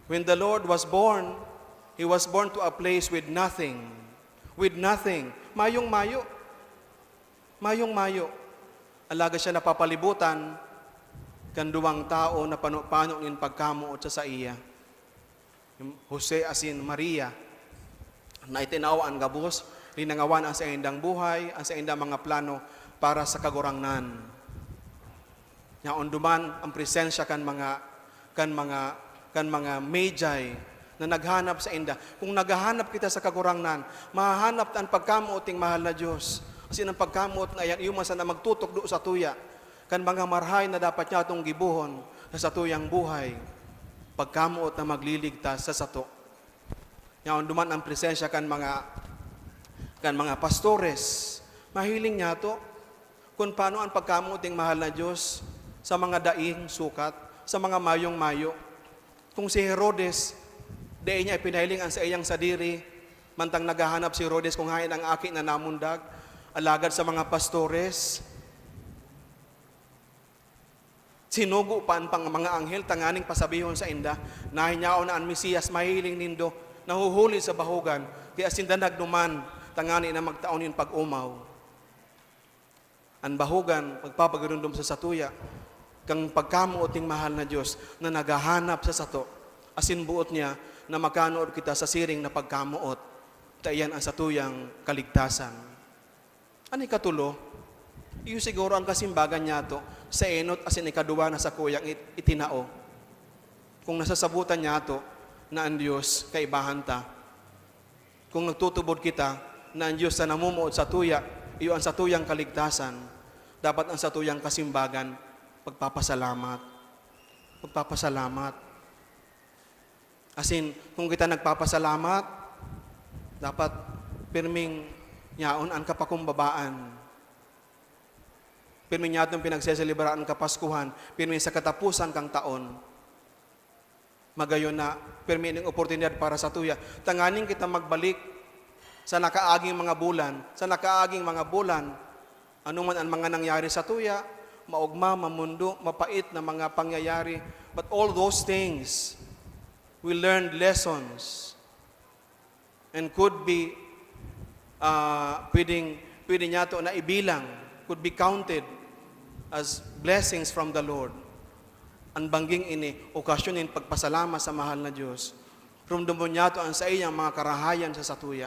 When the Lord was born, He was born to a place with nothing. With nothing. Mayong-mayo. Mayong-mayo. Alagad siya napapalibutan kan duwang tawo na pano-pano nin pagkamoot sa saiya. Jose asin Maria, na itinao an gabos, linangawan an saindang buhay, an saindang mga plano para sa Kagurangnan. Yaon duman an presensya kan mga, kan mga, kan mga Magi na naghanap sainda. Kung naghahanap kita sa Kagurangnan, mahahanap ta an pagkamoot ning mahal na Dios. Asin an pagkamoot na iyan, iyo man sana magtutukdo satuya kan mga marahay na dapat niyatong gibohon sa satuyang buhay. Pagkamoot na magliligtas sa sato. Yaon duman an presensya kan mga, kan mga pastores. Mahiling niyato kun paano an pagkamoot ning mahal na Dios sa mga daing sukat, sa mga mayong-mayo. Kung si Herodes, dai niya ipinahiling an saiyang sadiri, mantang naghahanap si Herodes kung haen an aki na namundag, alagad sa mga pastores, sinugo pa an pang-, mga anghel tanganing pasabihon sainda, "Nahihiyaon na an Mesiyas, mahihiling nindo, nahuhuli sa bahugan, kaya sinda nagduman tangani na magtao nin pag-omaw." An bahugan magpapagiromdom sa satuya kan pagkamoot ning mahal na Dios na naghahanap sa sato, asin boot niya na makanood kita sa siring na pagkamoot, ta iyan an satuyang kaligtasan. An ikatulo, iyo siguro an kasimbagan niyato sa enot asin ikaduwa na sakuyang it-, itinao. Kung nasasabotan niyato na an Dios kaibahan ta, kung nagtutubod kita na an Dios na namomoot satuya, iyo an satuyang kaligtasan, dapat an satuyang kasimbagan, pagpapasalamat. Pagpapasalamat. Asin, kung kita nagpapasalamat, dapat pirming yaon an kapakumbabaan. Pirmi niyato pinagseselebraan an Kapaskuhan, pirmi sa kataposan kan taon. Magayon na pirmi ning oportunidad para satuya, tanganing kita magbalik sa nakaaging mga bulan, sa nakaaging mga bulan, Ano man an mga nangyari satuya, maogma, mamondo, mapait na mga pangyayari, but all those things, we learned lessons and could be, ah, pwedeng, pwede niyato na ibilang, could be counted as blessings from the Lord. An bangging ini, okasyon nin pagpasalamat sa mahal na Dios. Rumdomon niyato an saiyang mga karahayan sa satuya.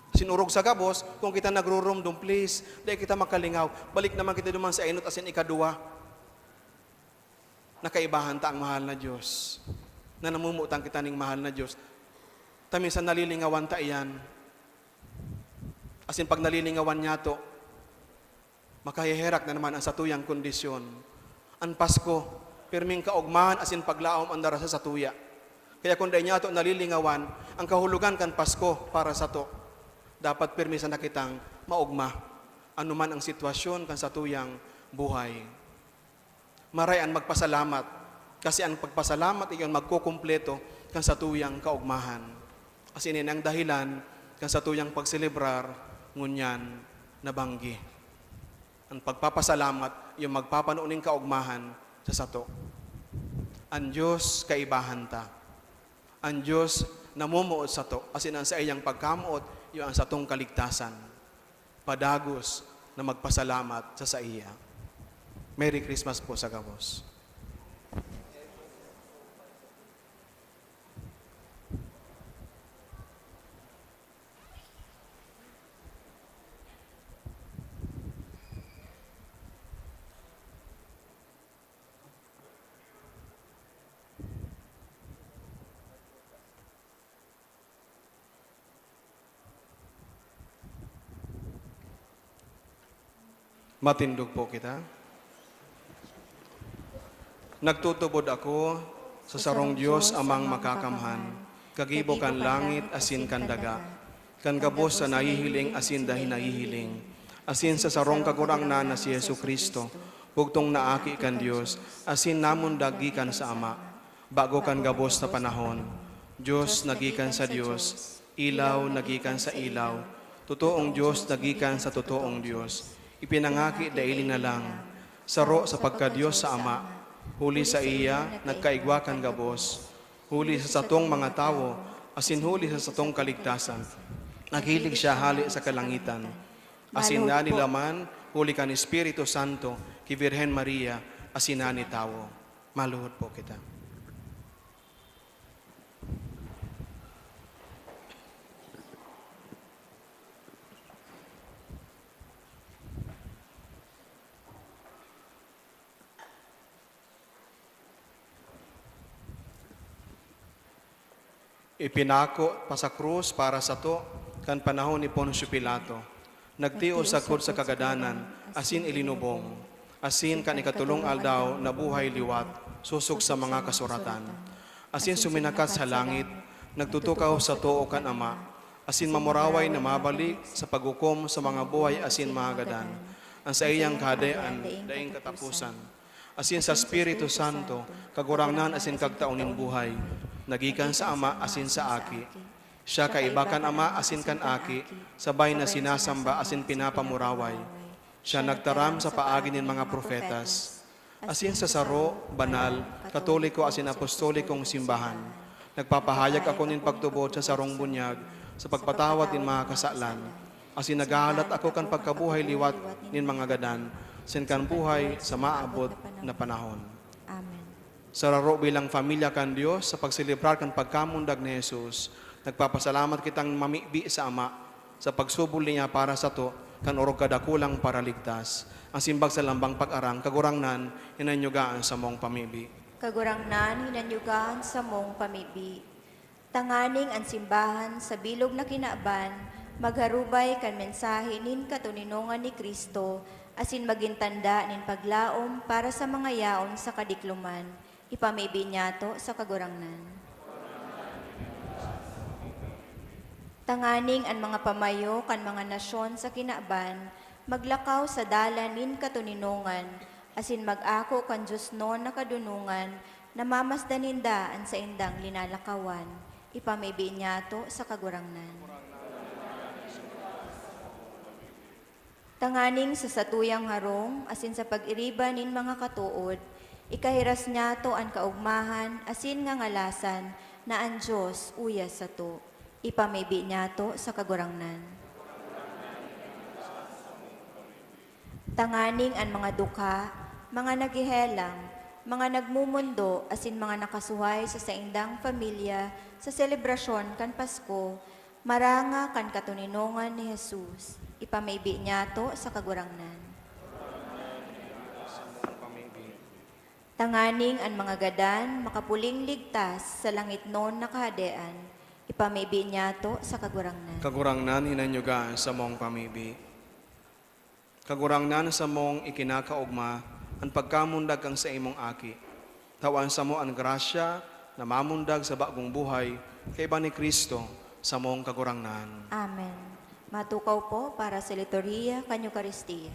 Asin orog sa gabos, kung kita nagrurumdom, please, dai kita makalingaw. Balik naman kita duman sa enot asin ikaduwa. Nakaibahan ta ang mahal na Dios. Na namumutan kita ning mahal na Dios. Ta minsan nalilingawan ta iyan. Asin pag nalilingawan niyato, makaheherak na naman an satuyang kondisyon. An Pasko, pirming kaogmahan asin paglaom an dara sa satuya. Kaya kun dai niyato nalilingawan an kahulogan kan Pasko para sato, dapat pirmi sana kitang maogma, ano man ang sitwasyon kan satuyang buhay. Maray an magpasalamat, kasi an pagpasalamat iyon magkukumpleto kan satuyang kaogmahan. Asin ini an dahilan kan satuyang pagselebrar ngunyan na banggi. An pagpapasalamat iyo magpapano nin kaogmahan sa sato. An Dios kaibahan ta. An Dios namomoot sato, asin an saiyang pagkamoot iyo an satong kaligtasan. Padagos na magpasalamat sa saiya. Merry Christmas po sa gabos. Matindog po kita. Nagtutubod ako sa sarong Dios, Amang Makakamhan, kagibo kan langit asin kan daga, kan gabos sa nahihiling asin dai nahihiling, asin sa sarong Kagurangnan na si Jesu-Cristo, bugtong na Aki kan Dios, asin namundag gikan sa Ama, bago kan gabos na panahon. Dios na gikan sa Dios, ilaw na gikan sa ilaw, totoong Dios na gikan sa totoong Dios, ipinangaki dai linalang, saro sa pagka-Dios sa Ama, huli saiya nagkaigwa kan gabos, huli sa satong mga tawo, asin huli sa satong kaligtasan, naghilig siya hale sa kalangitan. Asin Maluhod po. Nanilaman huli kan Espiritu Santo ki Birhen Maria, asin nanitawo. Maluhod po kita. Ipinako pa sa krus para sato kan panahon ni Poncio Pilato. Nagtios sagkod sa kagadanan, asin ilinubong. Asin kan ikatolong aldaw, nabuhay liwat, sosog sa mga kasuratan. Asin suminakat sa langit, nagtutukaw sa too kan Ama, asin mamuraway na mabalik sa paghukom sa mga buhay asin mga gadan, an saiyang Kahadean daing kataposan. Asin sa Espiritu Santo, Kagurangnan asin Kagtao nin buhay, na gikan sa Ama asin sa Aki. Siya kaiba kan Ama asin kan Aki, sabay na sinasamba asin pinapamuraway. Siya nagtaram sa paagi nin mga propetas. Asin sa saro, banal, katoliko asin apostolikong simbahan, nagpapahayag ako nin pagtubod sa sarong bunyag sa pagpatawad nin mga kasalan. Asin naghahalat ako kan pagkabuhay liwat nin mga gadan, asin kan buhay sa maabot na panahon. Amen. Sa raro bilang pamilya kan Dios, sa pagselebrar kan pagkamundag ni Jesus, nagpapasalamat kitang mamibi sa Ama sa pagsubol niya para sato kan orog kadakulang Paraligtas. An simbag sa lambang pag-arang, Kagurangnan, hinanyuga an samong pamibi. Kagurangnan, hinanyuga an samong pamibi. Tanganing an simbahan sa bilog na kinaban magharubay kan mensahe nin katoninongan ni Cristo asin magin tanda nin paglaom para sa mga yaon sa kadikloman, ipamibi niyato sa Kagurangnan. Tanganing an mga pamayo kan mga nasyon sa kinaban maglakaw sa dalan nin katoninongan asin mag-ako kan diosnon na kadonongan na mamasdan ninda an saindang linalakawan. Ipamibi niyato sa Kagurangnan. Tanganing sa satuyang harong asin sa pag-iriba nin mga katood, ikahiras niyato an kaogmahan asin ngangalasan na an Dios uya sato. Ipamibi niyato sa Kagurangnan. Tanganing an mga dukha, mga naghehelang, mga nagmumundo, asin mga nakasuhay sa saindang pamilya sa selebrasyon kan Pasko, maranga kan katoninongan ni Jesus. Ipamibi niyato sa Kagurangnan. Tanganing an mga gadan makapuling ligtas sa langitnon na kahadean, ipamibi niyato sa Kagurangnan. Kagurangnan, hinanyuga an samong pamibi. Kagurangnan, samong ikinakaogma an pagkamundag kan saimong Aki. Tawan samo an grasya na mamundag sa bagong buhay kaiba ni Cristo, samong Kagurangnan. Amen. Matukaw po para sa liturhiya kan Eukaristia.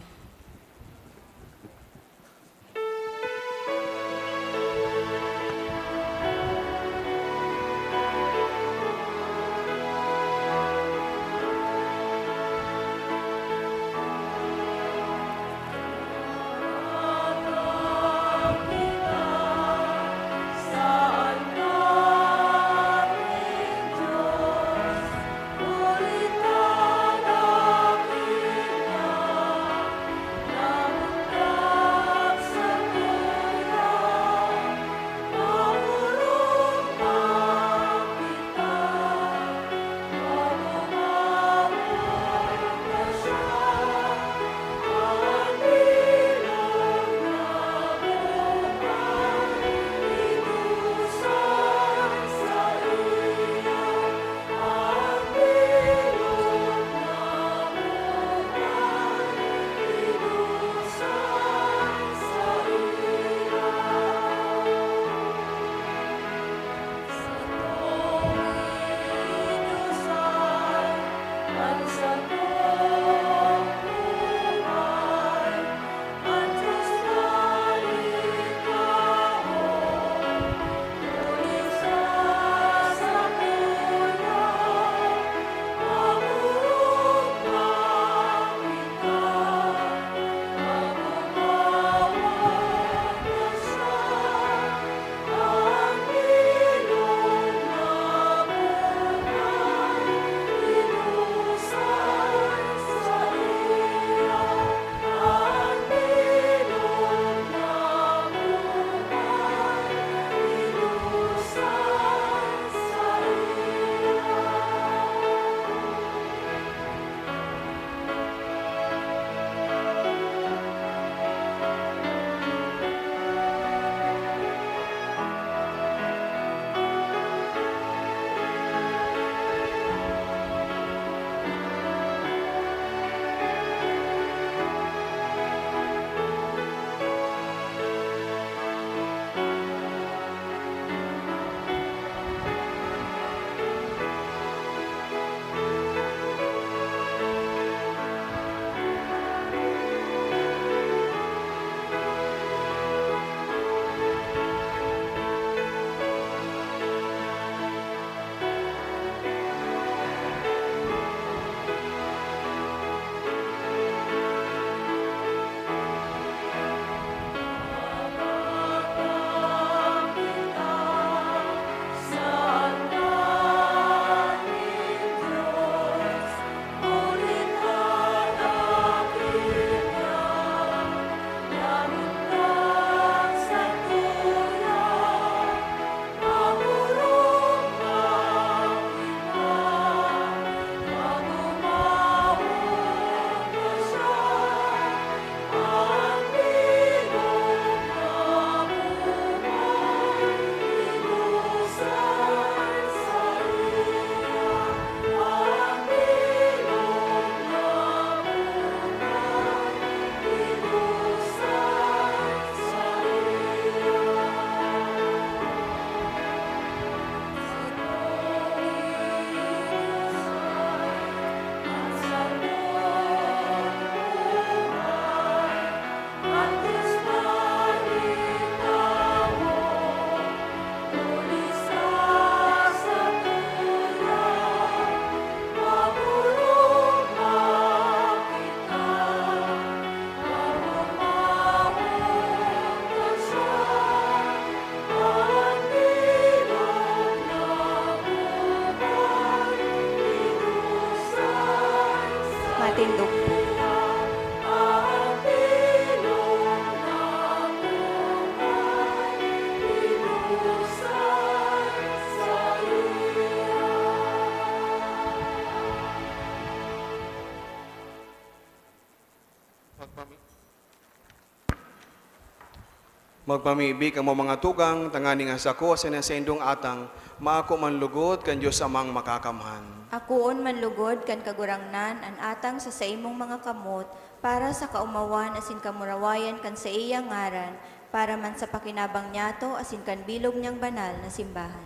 Magpamibi kamo, mga tugang, tanganing an sako asin an saindong atang maako man lugod kan Dios Amang Makakamhan. Akoon man lugod kan Kagurangnan an atang sa saimong mga kamot, para sa kaomawan asin kamurawayan kan saiyang ngaran, para man sa pakinabang niyato asin kan bilog niyang banal na simbahan.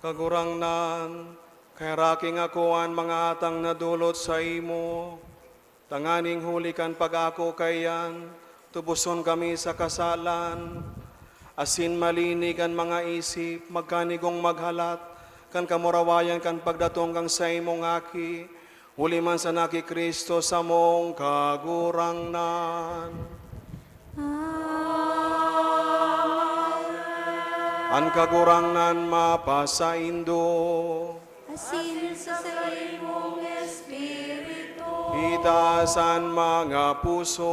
Kagurangnan, kaheraki ngako an mga atang na dolot saimo, tanganing huli kan pag-ako kaiyan, tuboson kami sa kasalan, asin malinig an mga isip, magkanigong maghalat kan kamurawayan kan pagdatong kan saimong Aki, huli man sana ki Cristo samong Kagurangnan. Amen. An Kagurangnan mapasaindo. Asin sa saimong espiritu. Itaas an mga puso.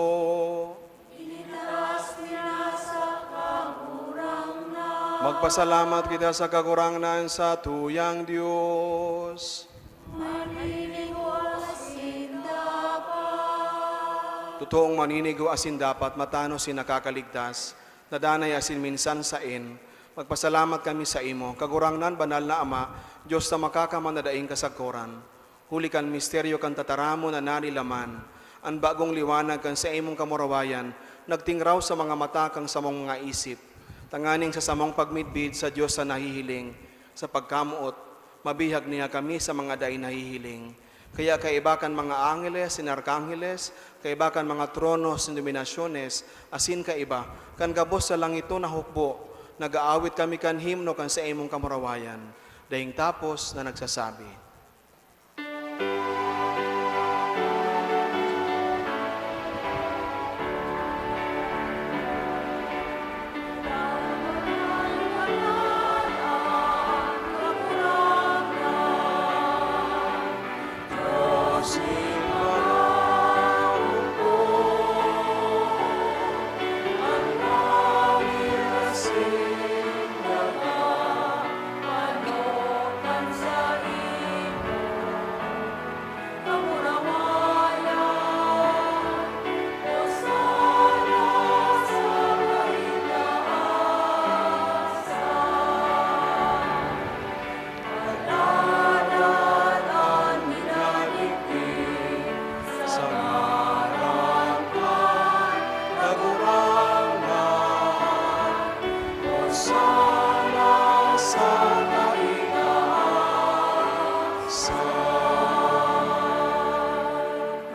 Initaas mi na sa Kagurangnan. Magpasalamat kita sa Kagurangnan, satuyang Dios. Maninigo asin dapat. Totoong maninigo asin dapat, matanos asin nakakaligtas, na danay asin minsan saen, magpasalamat kami saimo, Kagurangnan, Banal na Ama, Dios na Makakamhan na daing kasagkoran. Huli kan misteryo kan tataramon na nanilaman, an bagong liwanag kan saimong kamurawayan nagtingraw sa mga mata kan samong mga isip, tanganing sa samong pagmidbid sa Dios na nahihiling, sa pagkamoot, mabihag niya kami sa mga dai nahihiling. Kaya kaiba kan mga angeles asin arkangeles, kaiba kan mga trono asin dominasyones, asin kaiba kan gabos sa langito na hukbo, nag-aawit kami kan himno kan saimong kamurawayan. Daing tapos na nagsasabi,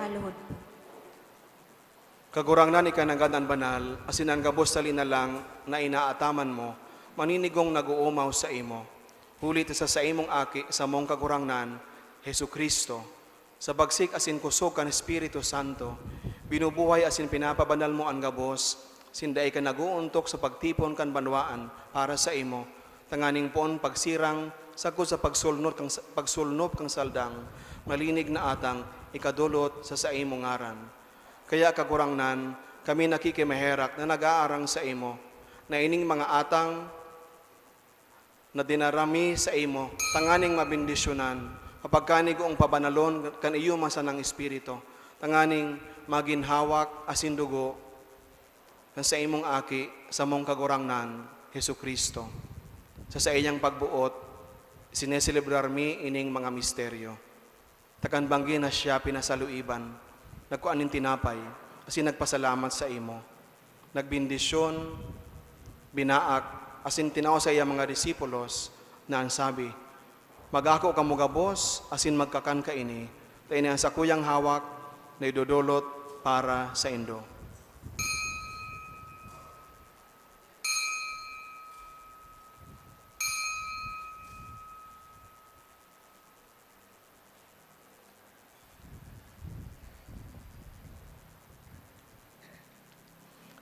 Maluhod po. Kagurangnan, ika nanggad an banal, asin an gabos na linalang na inaataman mo, maninigong nag-oomaw saimo. Huli ta sa saimong Aki, samong Kagurangnan, Jesu-Cristo, sa bagsik asin kusog kan Espiritu Santo, binubuhay asin pinapabanal mo an gabos, sinda ika nag-oontok sa pagtipon kan banwaan para saimo, tanganing poon pagsirang sagkod sa pagsulnot kan, pagsulnop kan saldang, malinig na atang ikadolot sa saimong ngaran. Kaya, Kagurangnan, kami nakikimaherak na nag-aarang saimo, na ining mga atang na dinara mi saimo, tanganing mabendisyonan, mapagkanigoong pabanalon kan iyo man sanang Espiritu, tanganing magin hawak asin dugo kan saimong Aki, samong Kagurangnan, Jesu-Cristo. Sa saiyang pagboot, sineselebrar mi ining mga misteryo. Ta kan banggi na siya pinasaluiban, nagkua nin tinapay, asin nagpasalamat saimo. Nagbendisyon, binaak, asin tinao sa iyang mga disipulos, na an sabi, "Mag-ako kamo gabos asin magkakan kaini, ta ini an sakuyang hawak na idodolot para saindo."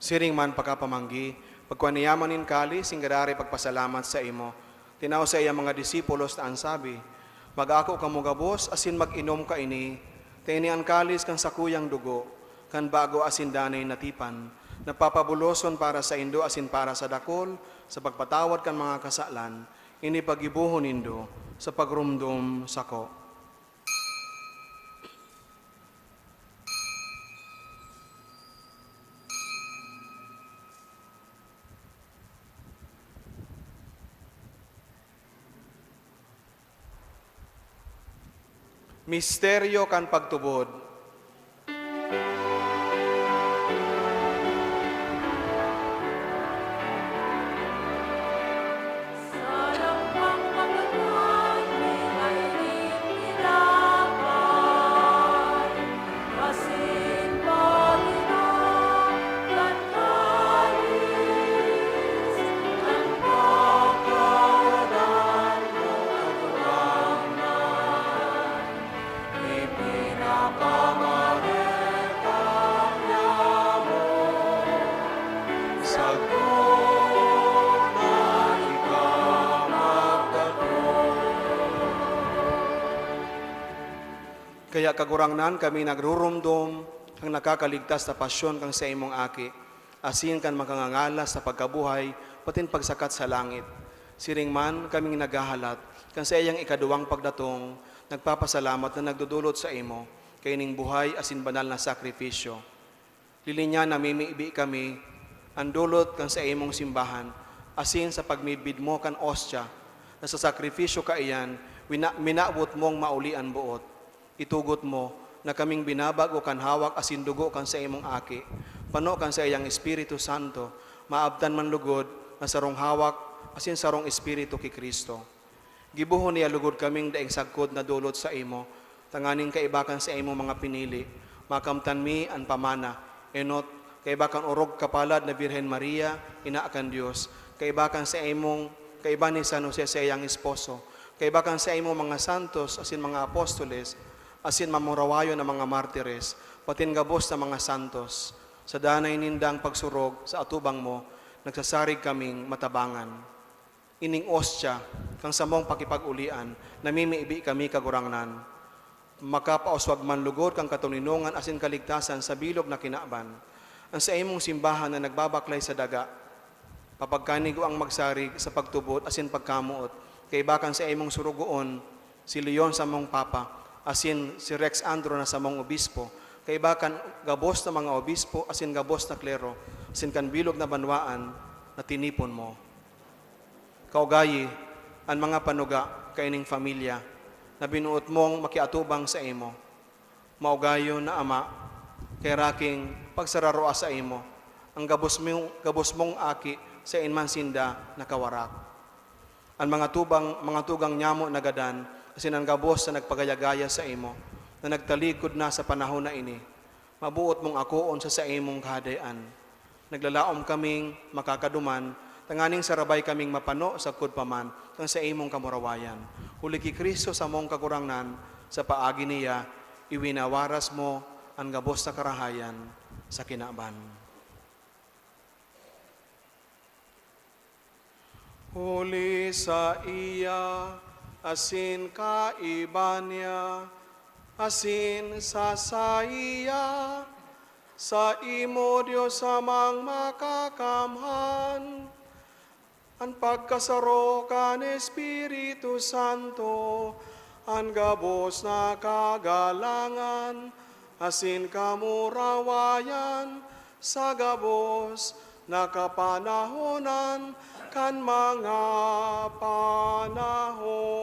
Siring man pakapamanggi, pagkua niya man nin kalis, singgad ari pagpasalamat saimo, tinao sa iyang mga disipulos na an sabi, "Mag-ako kamo gabos asin mag-inom kaini, ta ini an kalis kan sakuyang dugo, kan bago asin danay na tipan, na papabuloson para saindo asin para sa dakul sa pagpatawad kan mga kasalan. Ini paggibohon nindo sa pagromdom sako." Misteryo kan pagtubod. Kaya, Kagurangnan, kami nagrurumdom kan nakakaligtas na pasyon kan saimong Aki, asin kan makangangalas na pagkabuhay patin pagsakat sa langit. Siring man, kaming naghahalat kan saiyang ikaduwang pagdatong, nagpapasalamat na nagdodolot saimo kaining buhay asin banal na sakripisyo. Lilinyan namimibi kami an dolot kan saimong simbahan, asin sa pagmidbid mo kan ostya, na sa sakripisyo kaiyan, wina-, minawot mong mauli an boot. Itugot mo na kaming binabago kan hawak asin dugo kan saimong Aki, pano kan saiyang Espiritu Santo, maabtan man lugod na sarong hawak asin sarong Espiritu ki Cristo. Gibohon niya lugod kaming daing sagkod na dolot saimo, tanganing kaiba kan saimong mga pinili, makamtan mi an pamana, enot, kaiba kan orog kapalad na Birhen Maria, Ina kan Dios, kaiba kan saimong, kaiba ni San Jose saiyang esposo, kaiba kan saimong mga santos asin mga apostoles, asin mamurawayon na mga martires, patin gabos na mga santos. Sa danay nindang pagsurog sa atubang mo, nagsasarig kaming matabangan. Ining ostya kan samong pakipag-olian, namimibi kami, Kagurangnan. Makapauswag man lugod kan katoninongan asin kaligtasan sa bilog na kinaban, an saimong simbahan na nagbabaklay sa daga. Papagkanigwang magsarig sa pagtubod asin pagkamoot, kaiba kan saimong surugoon, si Leon samong Papa, asin si Rex Andro na samong Obispo, kaiba kan gabos na mga obispo asin gabos na klero, asin kan bilog na banwaan na tinipon mo. Kaugayi, an mga panuga kaining pamilya na binuot mong makiatubang saimo. Maugayon na Ama, kay raking pagsararoa saimo, an gabos mong, gabos mong aki sain man sinda nakawarak. An mga tubang, mga tugang nyamo nagadan, asin an gabos na nagpagaya-gaya saimo, na nagtalikod na sa panahon na ini, maboot mong akoon sa saimong Kahadean. Naglalaom kaming makakaduman, tanganing sarabay kaming mapano sagkod pa man kan saimong kamurawayan. Huli ki Cristo samong Kagurangnan, sa paagi niya, iwinawaras mo an gabos na karahayan sa kinaban. Huli saiya, asin kaiba niya, asin sa saiya, saimo, Dios Amang Makakamhan, an pagkasaro kan Espiritu Santo, an gabos na kagalangan asin kamurawayan sa gabos na kapanahonan kan mga panahon.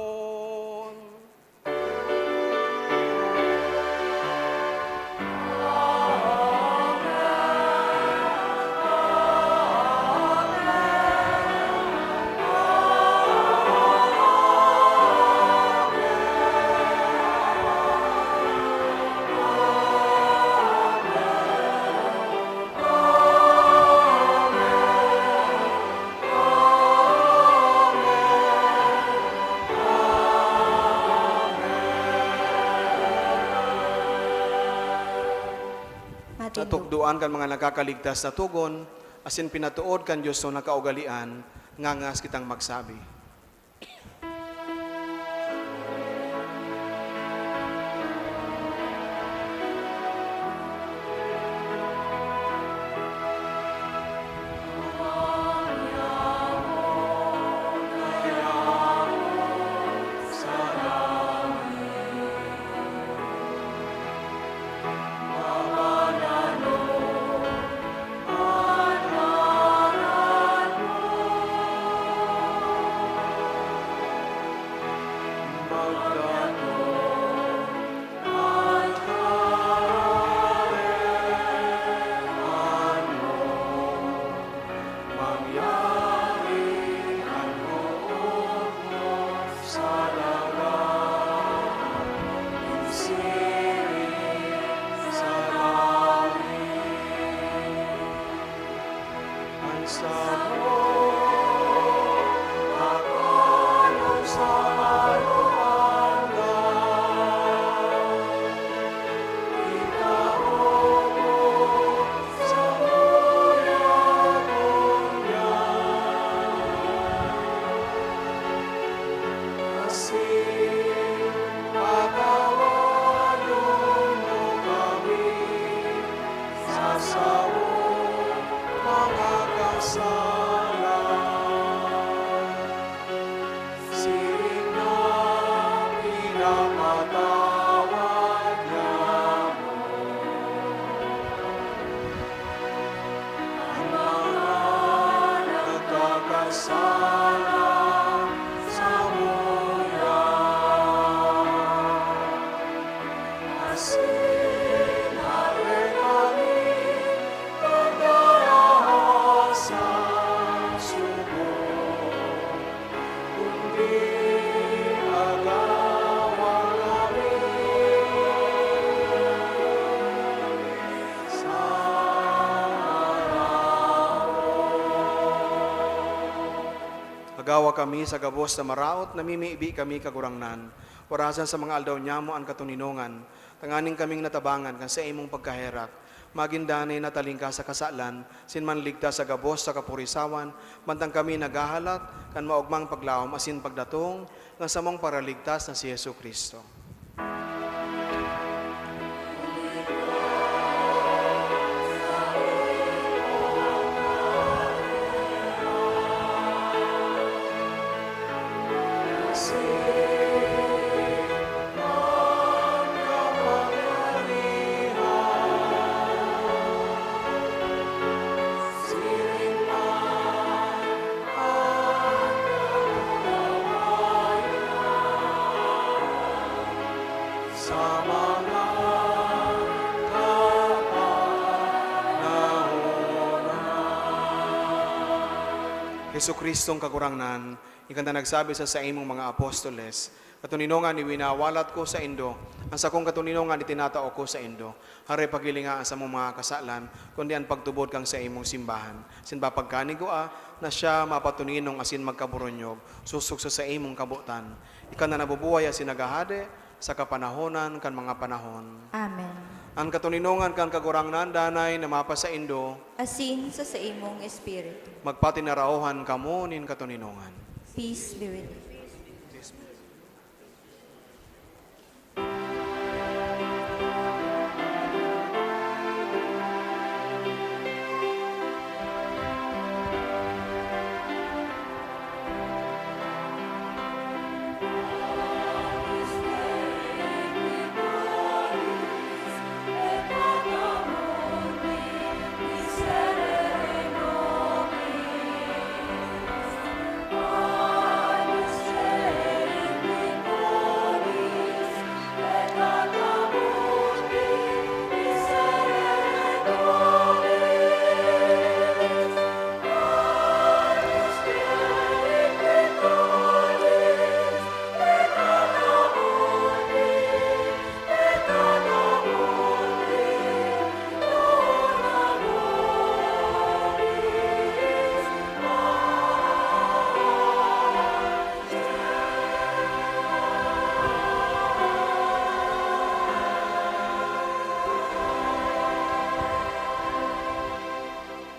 Matindog. Natukdoan kan mga nakakaligtas na togon, asin pinatood kan Dios na kaugalean, ngangas kitang magsabi. Sana samuya, asin hale kami magdaraha sa sugo, kundi agawa kami sa maraot. Agawa kami sa gabos na maraot, namimibi kami, Kagurangnan. Orasan sa mga aldaw nyamo an katoninongan, tanganing kaming natabangan kan saimong pagkaherak, magin danay na talingkas sa kasalan, asin manligtas sa gabos sa kapurisawan, mantang kami naghahalat kan maogmang paglaom asin pagdatong kan samong Paraligtas na si Jesu-Cristo. Sa mga kapanahonan. Jesu-Cristong Kagurangnan, ika na nagsabi sa saimong mga apostoles, "Katoninongan iwinawalat ko saindo, an sakong katoninongan itinatao ko saindo." Hare, paghilinga an samong mga kasalan, kundi an pagtubod kan saimong simbahan. Asin papagkanigua na siya mapatoninong asin magkaburunyog, sosog sa saimong kabotan. Ika na nabubuhay asin naghahade sa kapanahonan kan mga panahon. Amen. An katoninongan kan Kagurangnan danay na mapasaindo. Asin sa saimong espiritu. Magpatinaraohan kamo nin katoninongan. Peace be with you.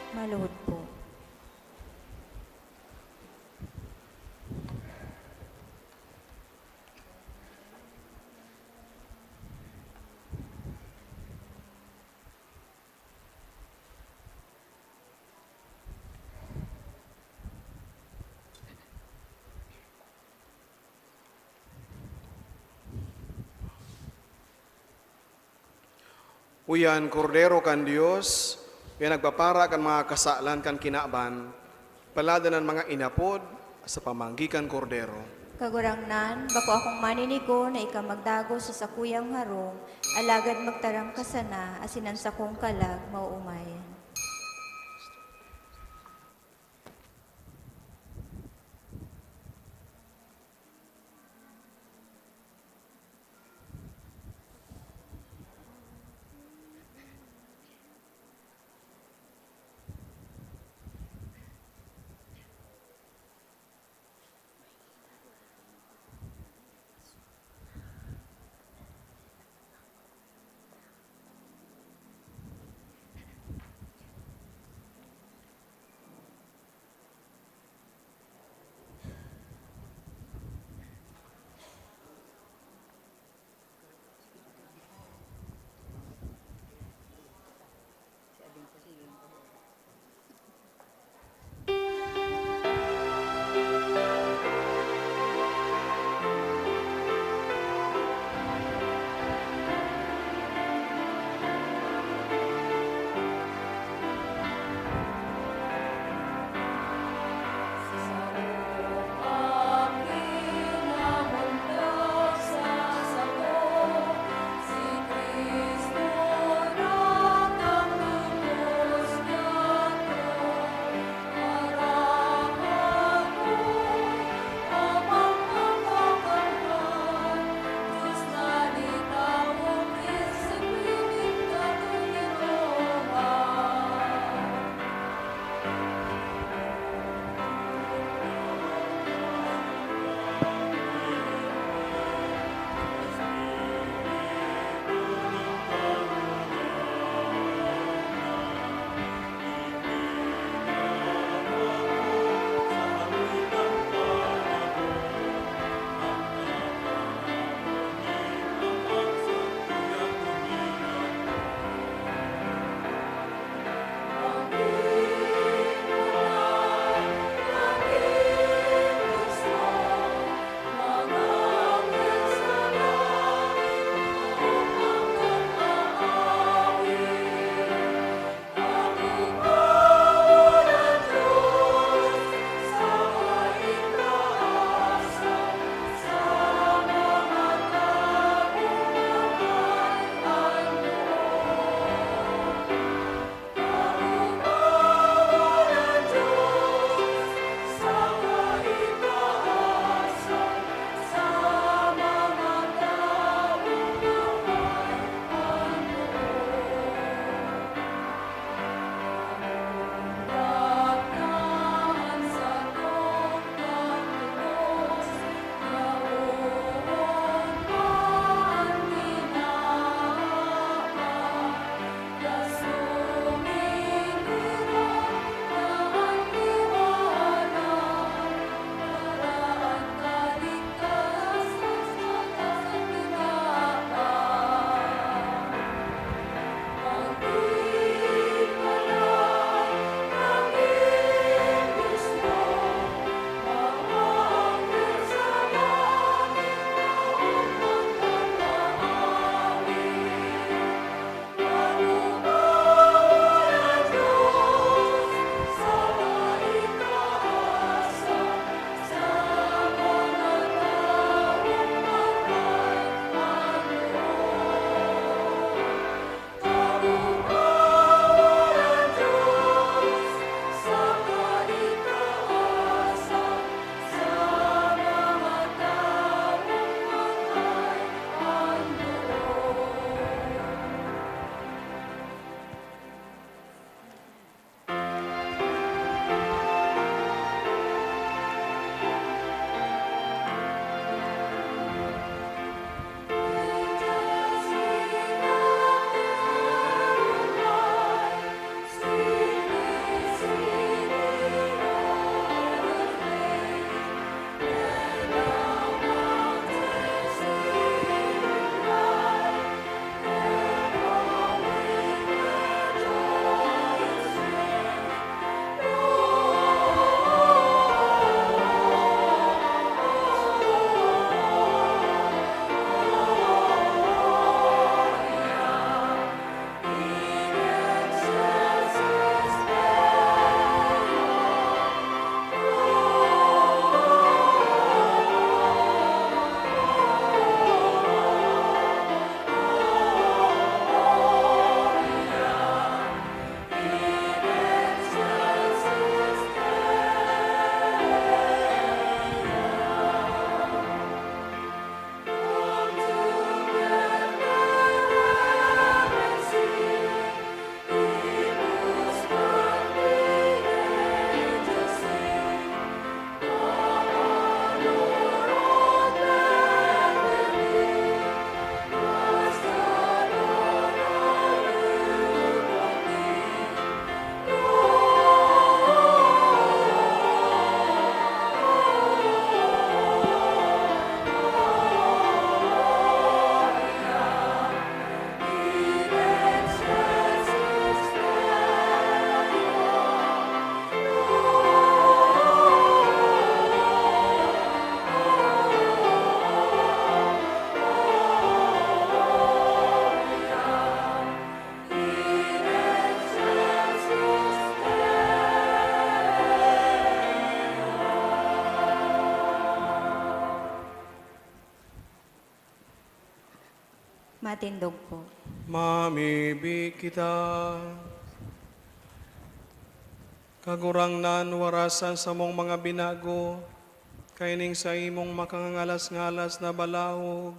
Maluhod po. Uya an Kordero kan Dios, uya nagpapara kan mga kasalan kan kinaban. Palad an mga inapod sa pamanggi kan Kordero. Kagurangnan, bako akong maninigo na ika magdagos sa sakuyang harong, alagad magtaram ka sana, asin an sakong kalag maoomayan. Matindog po. Mamibi kita. Kagurangnan, warasan samong mga binago, kaining saimong makangangalas-ngalas na balahog,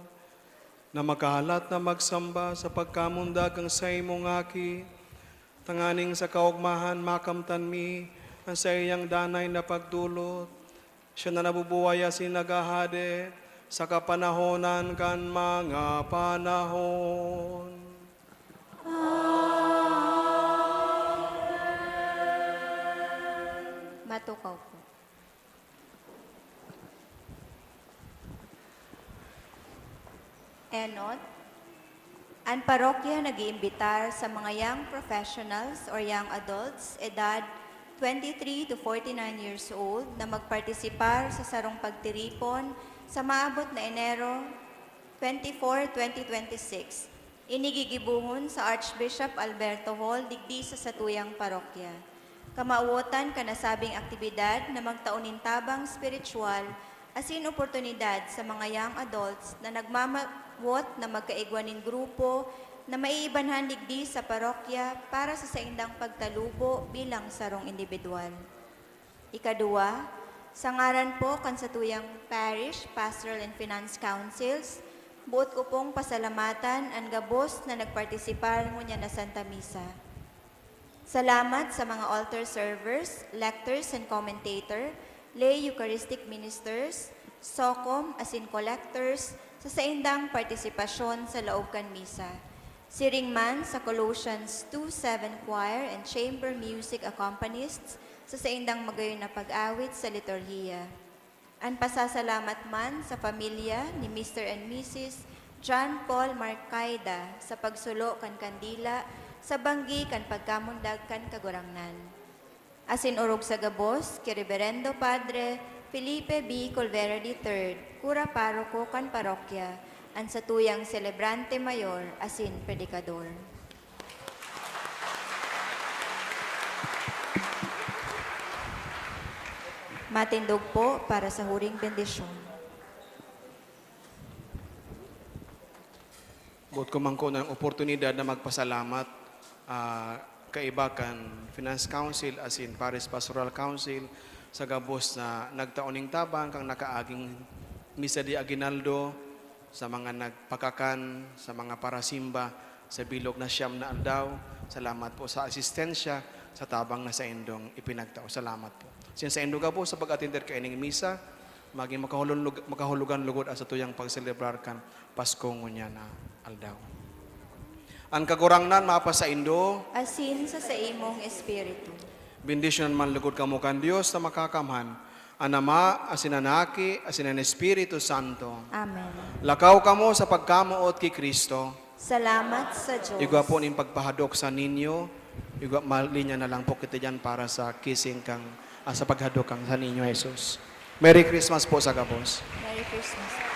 na makahalat na magsamba sa pagkamundag kan saimong Aki, tanganing sa kaogmahan makamtan mi an saiyang danay na pagdolot. Siya na nabubuhay asin naghahade sa kapanahonan kan mga panahon. Matukaw po. Enot, an parokya nag-iimbitar sa mga young professionals or young adults, edad twenty-three to forty-nine years old, na magpartisipar sa sarong pagtiripon sa maabot na Enero twenty-four, twenty twenty-six. Ini gigibohon sa Archbishop Alberto Hall digdi sa satuyang parokya. Kamawotan kan nasabing aktibidad na magtao nin tabang espiritual asin oportunidad sa mga young adults na nagmamawot na magkaigwa nin grupo na maiibanhan digdi sa parokya para sa saindang pagtalubo bilang sarong indibidwal. Ikaduwa, sa ngaran po kan satuyang Parish, Pastoral and Finance Councils, boot ko pong pasalamatan an gabos na nagpartisipar ngunyan na Santa Misa. Salamat sa mga altar servers, lectors and commentator, lay Eucharistic ministers, socom asin collectors sa saindang partisipasyon sa laog kan misa. Siring man sa Colossians two seven Choir and Chamber Music Accompanists sa saindang magayon na pag-awit sa liturhiya. An pasasalamat man sa pamilya ni Mister and Missus John Paul Marcaida sa pagsulo kan kandila sa banggi kan pagkamundag kan Kagurangnan. Asin orog sa gabos ki Reberendo Padre Felipe B. Colvera the third, Kura Paroko kan parokya, an satuyang selebrante mayor asin predikador. Matindog po para sa huring bendisyon. Boot ko man kuno an oportunidad na magpasalamat, ah, kaiba kan Finance Council asin Parish Pastoral Council sa gabos na nagtao ning tabang kan nakaaging misa de aguinaldo, sa mga nagpakakan, sa mga parasimba, sa bilog na siyam na aldaw. Salamat po sa asistensya, sa tabang na saindong ipinagtao. Salamat po. Asin saindo gabos sa pag-atender kaining misa, magin makahulon-, makahulugan lugod an satuyang pagselebrar kan Pasko ngunyan na aldaw. An Kagurangnan mapasaindo. Asin sa saimong espiritu. Bendisyonan man lugod kamo kan Dios na Makakamhan, an Ama, asin an Aki, asin an Espiritu Santo. Amen. Lakaw kamo sa pagkamoot ki Cristo. Salamat sa Diyos. Igwa po nin pagpahadok sa ninyo. Igwa, malinya na lang po kita diyan para sa kissing kang, ah, sa paghadok kang sa ninyo, Jesus. Merry Christmas po sa gabos. Merry Christmas.